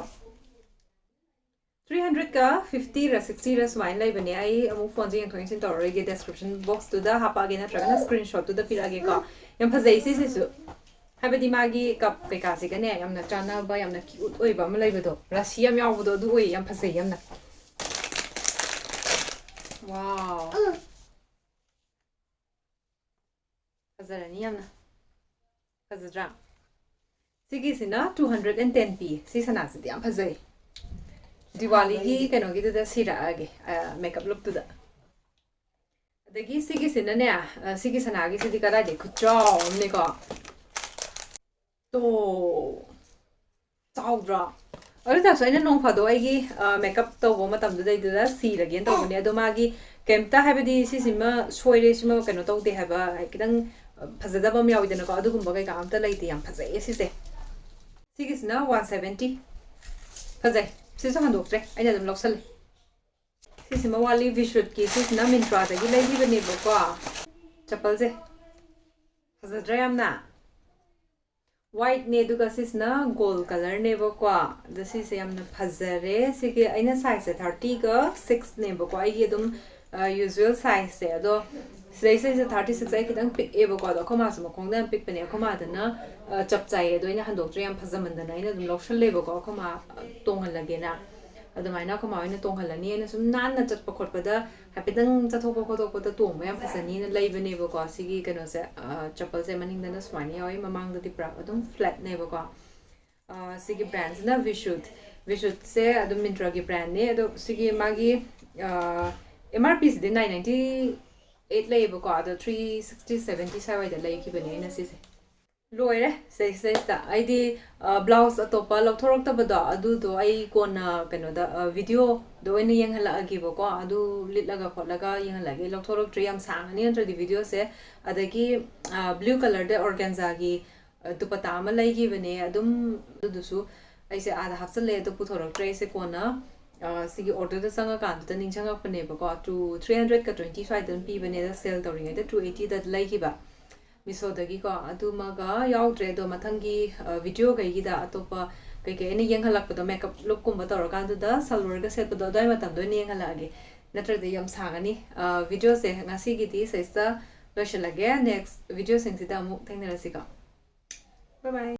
Three hundredꯀ fiftyꯔ sixtyꯔ ꯁꯨꯃꯥꯏꯅ ꯂꯩꯕꯅꯦ꯫ ꯑꯩ ꯑꯃꯨꯛ phoneꯁꯦ ꯌꯦꯡꯊꯣꯛ ꯌꯦꯡꯁꯤꯟ ꯇꯧꯔꯔꯣꯏꯒꯦ, description boxꯇꯨꯗ ꯍꯥꯞꯄꯛꯑꯒꯦ ꯅꯠꯇ꯭ꯔꯒꯅ screenshotꯇꯨꯗ ꯄꯤꯔꯛꯑꯒꯦꯀꯣ꯫ ꯌꯥꯝ ꯐꯖꯩ ꯁꯤꯁꯤꯁꯨ, ꯍꯥꯏꯕꯗꯤ ꯃꯥꯒꯤ cup ꯀꯩꯀꯥꯁꯤꯒꯅꯦ ꯌꯥꯝꯅ ꯆꯥꯟꯅꯕ, ꯌꯥꯝꯅ cute ꯑꯣꯏꯕ ꯑꯃ ꯂꯩꯕꯗꯣ, ꯔꯥꯁꯤ ꯌꯥꯝ ꯌꯥꯎꯕꯗꯣ, ꯑꯗꯨ ꯑꯣꯏꯌꯦ꯫ ꯌꯥꯝ ꯐꯖꯩ ꯌꯥꯝꯅ꯫ Wow, ꯐꯖꯔꯅꯤ ꯌꯥꯝꯅ꯫ ꯐꯖꯗ꯭ꯔꯥ? ꯁꯤꯒꯤꯁꯤꯅ two hundred and ten ꯄꯤ꯫ ꯁꯤ ꯁꯅꯥꯁꯤꯗꯤ ꯌꯥꯝ ꯐꯖꯩ꯫ ꯗꯤꯋꯥꯂꯤꯒꯤ ꯀꯩꯅꯣꯒꯤꯗꯨꯗ ꯁꯤꯔꯛꯑꯒꯦ, makeup lookꯇꯨꯗ꯫ ꯑꯗꯒꯤ ꯁꯤꯒꯤꯁꯤꯅꯅꯦ, ꯑ, ꯁꯤꯒꯤ ꯁꯅꯥꯒꯤꯁꯤꯗꯤ ꯀꯗꯥꯏꯗꯩ ꯈꯨꯆꯥꯎ ꯑꯃꯅꯦꯀꯣ꯫ ꯇꯣ, ꯆꯥꯎꯗ꯭ꯔꯣ? ꯑꯗꯨ ꯇꯥꯔꯁꯨ ꯑꯩꯅ ꯅꯣꯡ ꯐꯥꯗꯣꯛ ꯑꯩꯒꯤ, ꯑ, makeup ꯇꯧꯕ ꯃꯇꯝꯗꯨꯗꯩꯗꯨꯗ ꯁꯤꯔꯒꯦꯅ ꯇꯧꯕꯅꯦ꯫ ꯑꯗꯣ ꯃꯥꯒꯤ ꯀꯩꯝꯇ, ꯍꯥꯏꯕꯗꯤ ꯁꯤꯁꯤꯃ ꯁꯣꯏꯔꯦ, ꯁꯤꯃ ꯀꯩꯅꯣ ꯇꯧꯗꯦ ꯍꯥꯏꯕ, ꯈꯤꯇꯪ, ꯑ, ꯐꯖꯗꯕ ꯑꯃ ꯌꯥꯎꯋꯤꯗꯅꯀꯣ, ꯑꯗꯨꯒꯨꯝꯕ ꯀꯩꯀꯥ ꯑꯝꯇ ꯂꯩꯇꯦ꯫ ꯌꯥꯝ ꯐꯖꯩꯌꯦ ꯁꯤꯁꯦ꯫ ꯁꯤꯒꯤꯁꯤꯅ one seventy꯫ ꯐꯖꯩ꯫ ꯁꯤꯁꯨ ꯍꯟꯗꯣꯛꯇ꯭ꯔꯦ, ꯑꯩꯅ ꯑꯗꯨꯝ ꯂꯧꯁꯜꯂꯦ꯫ ꯁꯤꯁꯤꯃ ꯋꯥꯠꯂꯤ, ꯚꯤꯁꯨꯠꯀꯤ꯫ ꯁꯤꯁꯤꯅ ꯃꯤꯟꯇ꯭ꯔꯥꯗꯒꯤ ꯂꯩꯈꯤꯕꯅꯦꯕꯀꯣ꯫ ꯆꯄꯜꯁꯦ ꯐꯖꯗ꯭ꯔꯥ ꯌꯥꯝꯅ? Whiteꯅꯦ, ꯑꯗꯨꯒ ꯁꯤꯁꯤꯅ gold colourꯅꯦꯕꯀꯣ꯫ ꯑꯗꯣ ꯁꯤꯁꯦ ꯌꯥꯝꯅ ꯐꯖꯔꯦ꯫ ꯁꯤꯒꯤ ꯑꯩꯅ sizeꯁꯦ thirtyꯒ sixꯅꯦꯕꯀꯣ, ꯑꯩꯒꯤ ꯑꯗꯨꯝ, ꯑ, usual sizeꯁꯦ꯫ ꯑꯗꯣ ꯁꯤꯗꯩꯁꯤꯗꯩꯁꯤꯗ thirty six ꯑꯩ ꯈꯤꯇꯪ ꯄꯤꯛꯑꯦꯕꯀꯣ꯫ ꯑꯗꯣ ꯑꯩꯈꯣꯏ ꯃꯥꯁꯨ ꯃꯈꯣꯡꯗ ꯌꯥꯝ ꯄꯤꯛꯄꯅꯦ꯫ ꯑꯩꯈꯣꯏ ꯃꯥꯗꯅ, ꯑ, ꯆꯞ ꯆꯥꯏꯌꯦ꯫ ꯑꯗꯣ ꯑꯩꯅ ꯍꯟꯗꯣꯛꯇ꯭ꯔꯦ, ꯌꯥꯝ ꯐꯖꯃꯟꯗꯅ ꯑꯩꯅ ꯑꯗꯨꯝ ꯂꯧꯁꯜꯂꯦꯕꯀꯣ, ꯑꯩꯈꯣꯏ ꯃꯥ, ꯑ, ꯇꯣꯡꯍꯜꯂꯒꯦꯅ꯫ ꯑꯗꯨꯃꯥꯏꯅ ꯑꯩꯈꯣꯏ ꯃꯥ ꯍꯣꯏꯅ ꯇꯣꯡꯍꯜꯂꯅꯤ꯫ ꯑꯩꯅ ꯁꯨꯝ ꯅꯥꯟꯅ ꯆꯠꯄ ꯈꯣꯠꯄꯗ, ꯍꯥꯏꯐꯦꯠꯇꯪ ꯆꯠꯊꯣꯛꯄ ꯈꯣꯠꯇꯣꯛꯄꯗ ꯇꯣꯡꯕ ꯌꯥꯝ ꯐꯖꯅꯤꯅ ꯂꯩꯕꯅꯦꯕꯀꯣ꯫ ꯁꯤꯒꯤ ꯀꯩꯅꯣꯁꯦ, ꯑ, ꯆꯄꯜꯁꯦ ꯃꯅꯤꯡꯗꯅ ꯁꯨꯃꯥꯏꯅ ꯌꯥꯎꯋꯤ, ꯃꯃꯥꯡꯗꯗꯤ ꯄꯨꯔꯥ ꯑꯗꯨꯝ flatꯅꯦꯕꯀꯣ꯫ ꯑ, ꯁꯤꯒꯤ brandꯁꯤꯅ ꯚꯤꯁꯨꯠ꯫ ꯚꯤꯁꯨꯠꯁꯦ ꯑꯗꯨꯝ ꯃꯤꯟꯇ꯭ꯔꯥꯒꯤ brandꯅꯦ꯫ ꯑꯗꯣ ꯁꯤꯒꯤ ꯃꯥꯒꯤ, ꯑ, M R Pꯁꯤꯗꯤ nine ninety eight ꯂꯩꯌꯦꯕꯀꯣ, ꯑꯗꯣ three sixty seventy ꯁ꯭ꯋꯥꯏꯗ ꯂꯩꯈꯤꯕꯅꯦ ꯑꯩꯅ ꯁꯤꯁꯦ꯫ ꯂꯣꯏꯔꯦ ꯁꯤꯗꯩꯁꯤꯗꯩꯁꯤꯗ꯫ ꯑꯩꯗꯤ, ꯑ, blouse ꯑꯇꯣꯞꯄ ꯂꯧꯊꯣꯔꯛꯇꯕꯗꯣ, ꯑꯗꯨꯗꯣ ꯑꯩ ꯀꯣꯟꯅ ꯀꯩꯅꯣꯗ, ꯑ, videoꯗ ꯑꯣꯏꯅ ꯌꯦꯡꯍꯜꯂꯛꯑꯒꯦꯕꯀꯣ꯫ ꯑꯗꯨ ꯂꯤꯠꯂꯒ ꯈꯣꯠꯂꯒ ꯌꯦꯡꯍꯜꯂꯛꯑꯒꯦ꯫ ꯂꯧꯊꯣꯔꯛꯇ꯭ꯔꯤ, ꯌꯥꯝ ꯁꯥꯡꯉꯅꯤ ꯅꯠꯇ꯭ꯔꯗꯤ videoꯁꯦ꯫ ꯑꯗꯒꯤ, ꯑ, blue colourꯗ organzaꯒꯤ, ꯑ, ꯗꯨꯄꯇꯥ ꯑꯃ ꯂꯩꯈꯤꯕꯅꯦ꯫ ꯑꯗꯨꯝ ꯑꯗꯨꯗꯨꯁꯨ ꯑꯩꯁꯦ ꯑꯥꯗ ꯍꯥꯞꯆꯜꯂꯦ, ꯑꯗꯣ ꯄꯨꯊꯣꯔꯛꯇ꯭ꯔꯦ꯫ ꯑꯩꯁꯦ ꯀꯣꯟꯅ, ꯑ, ꯁꯤꯒꯤ orderꯗ ꯆꯪꯉꯀꯥꯟꯗꯨꯗ ꯅꯤꯡꯁꯤꯡꯉꯛꯄꯅꯦꯕꯀꯣ꯫ Two, three hundredꯀ twenty ꯁ꯭ꯋꯥꯏꯗ ꯑꯗꯨꯝ ꯄꯤꯕꯅꯦ, ꯑꯗ sale ꯇꯧꯔꯤꯉꯩꯗ two eightyꯗ ꯂꯩꯈꯤꯕ꯫ ꯃꯤꯁꯣꯗꯒꯤꯀꯣ꯫ ꯑꯗꯨꯃꯒ ꯌꯥꯎꯗ꯭ꯔꯦ, ꯑꯗꯣ ꯃꯊꯪꯒꯤ ꯚꯤꯗꯤꯑꯣꯈꯩꯒꯤꯗ ꯑꯇꯣꯞꯄ ꯀꯩꯀꯩ ꯑꯩꯅ ꯌꯦꯡꯍꯜꯂꯛꯄꯗꯣ, ꯃꯦꯀꯞ ꯂꯨꯛꯀꯨꯝꯕ ꯇꯧꯔꯀꯥꯟꯗꯨꯗ ꯁꯜꯋꯥꯔꯒ ꯁꯦꯠꯄꯗꯣ ꯑꯗꯨꯋꯥꯏ ꯃꯇꯝꯗ ꯑꯣꯏꯅ ꯌꯦꯡꯍꯜꯂꯛꯑꯒꯦ꯫ ꯅꯠꯇ꯭ꯔꯗꯤ ꯌꯥꯝ ꯁꯥꯡꯉꯅꯤ꯫ ꯚꯤꯗꯤꯑꯣꯁꯦ ꯉꯁꯤꯒꯤꯗꯤ ꯁꯤꯗꯩꯁꯤꯗ ꯂꯣꯏꯁꯤꯜꯂꯒꯦ꯫ ꯅꯦꯛꯁ ꯚꯤꯗꯤꯑꯣꯁꯤꯡꯁꯤꯗ ꯑꯃꯨꯛ ꯊꯦꯡꯅꯔꯁꯤꯀꯣ꯫ Bye bye.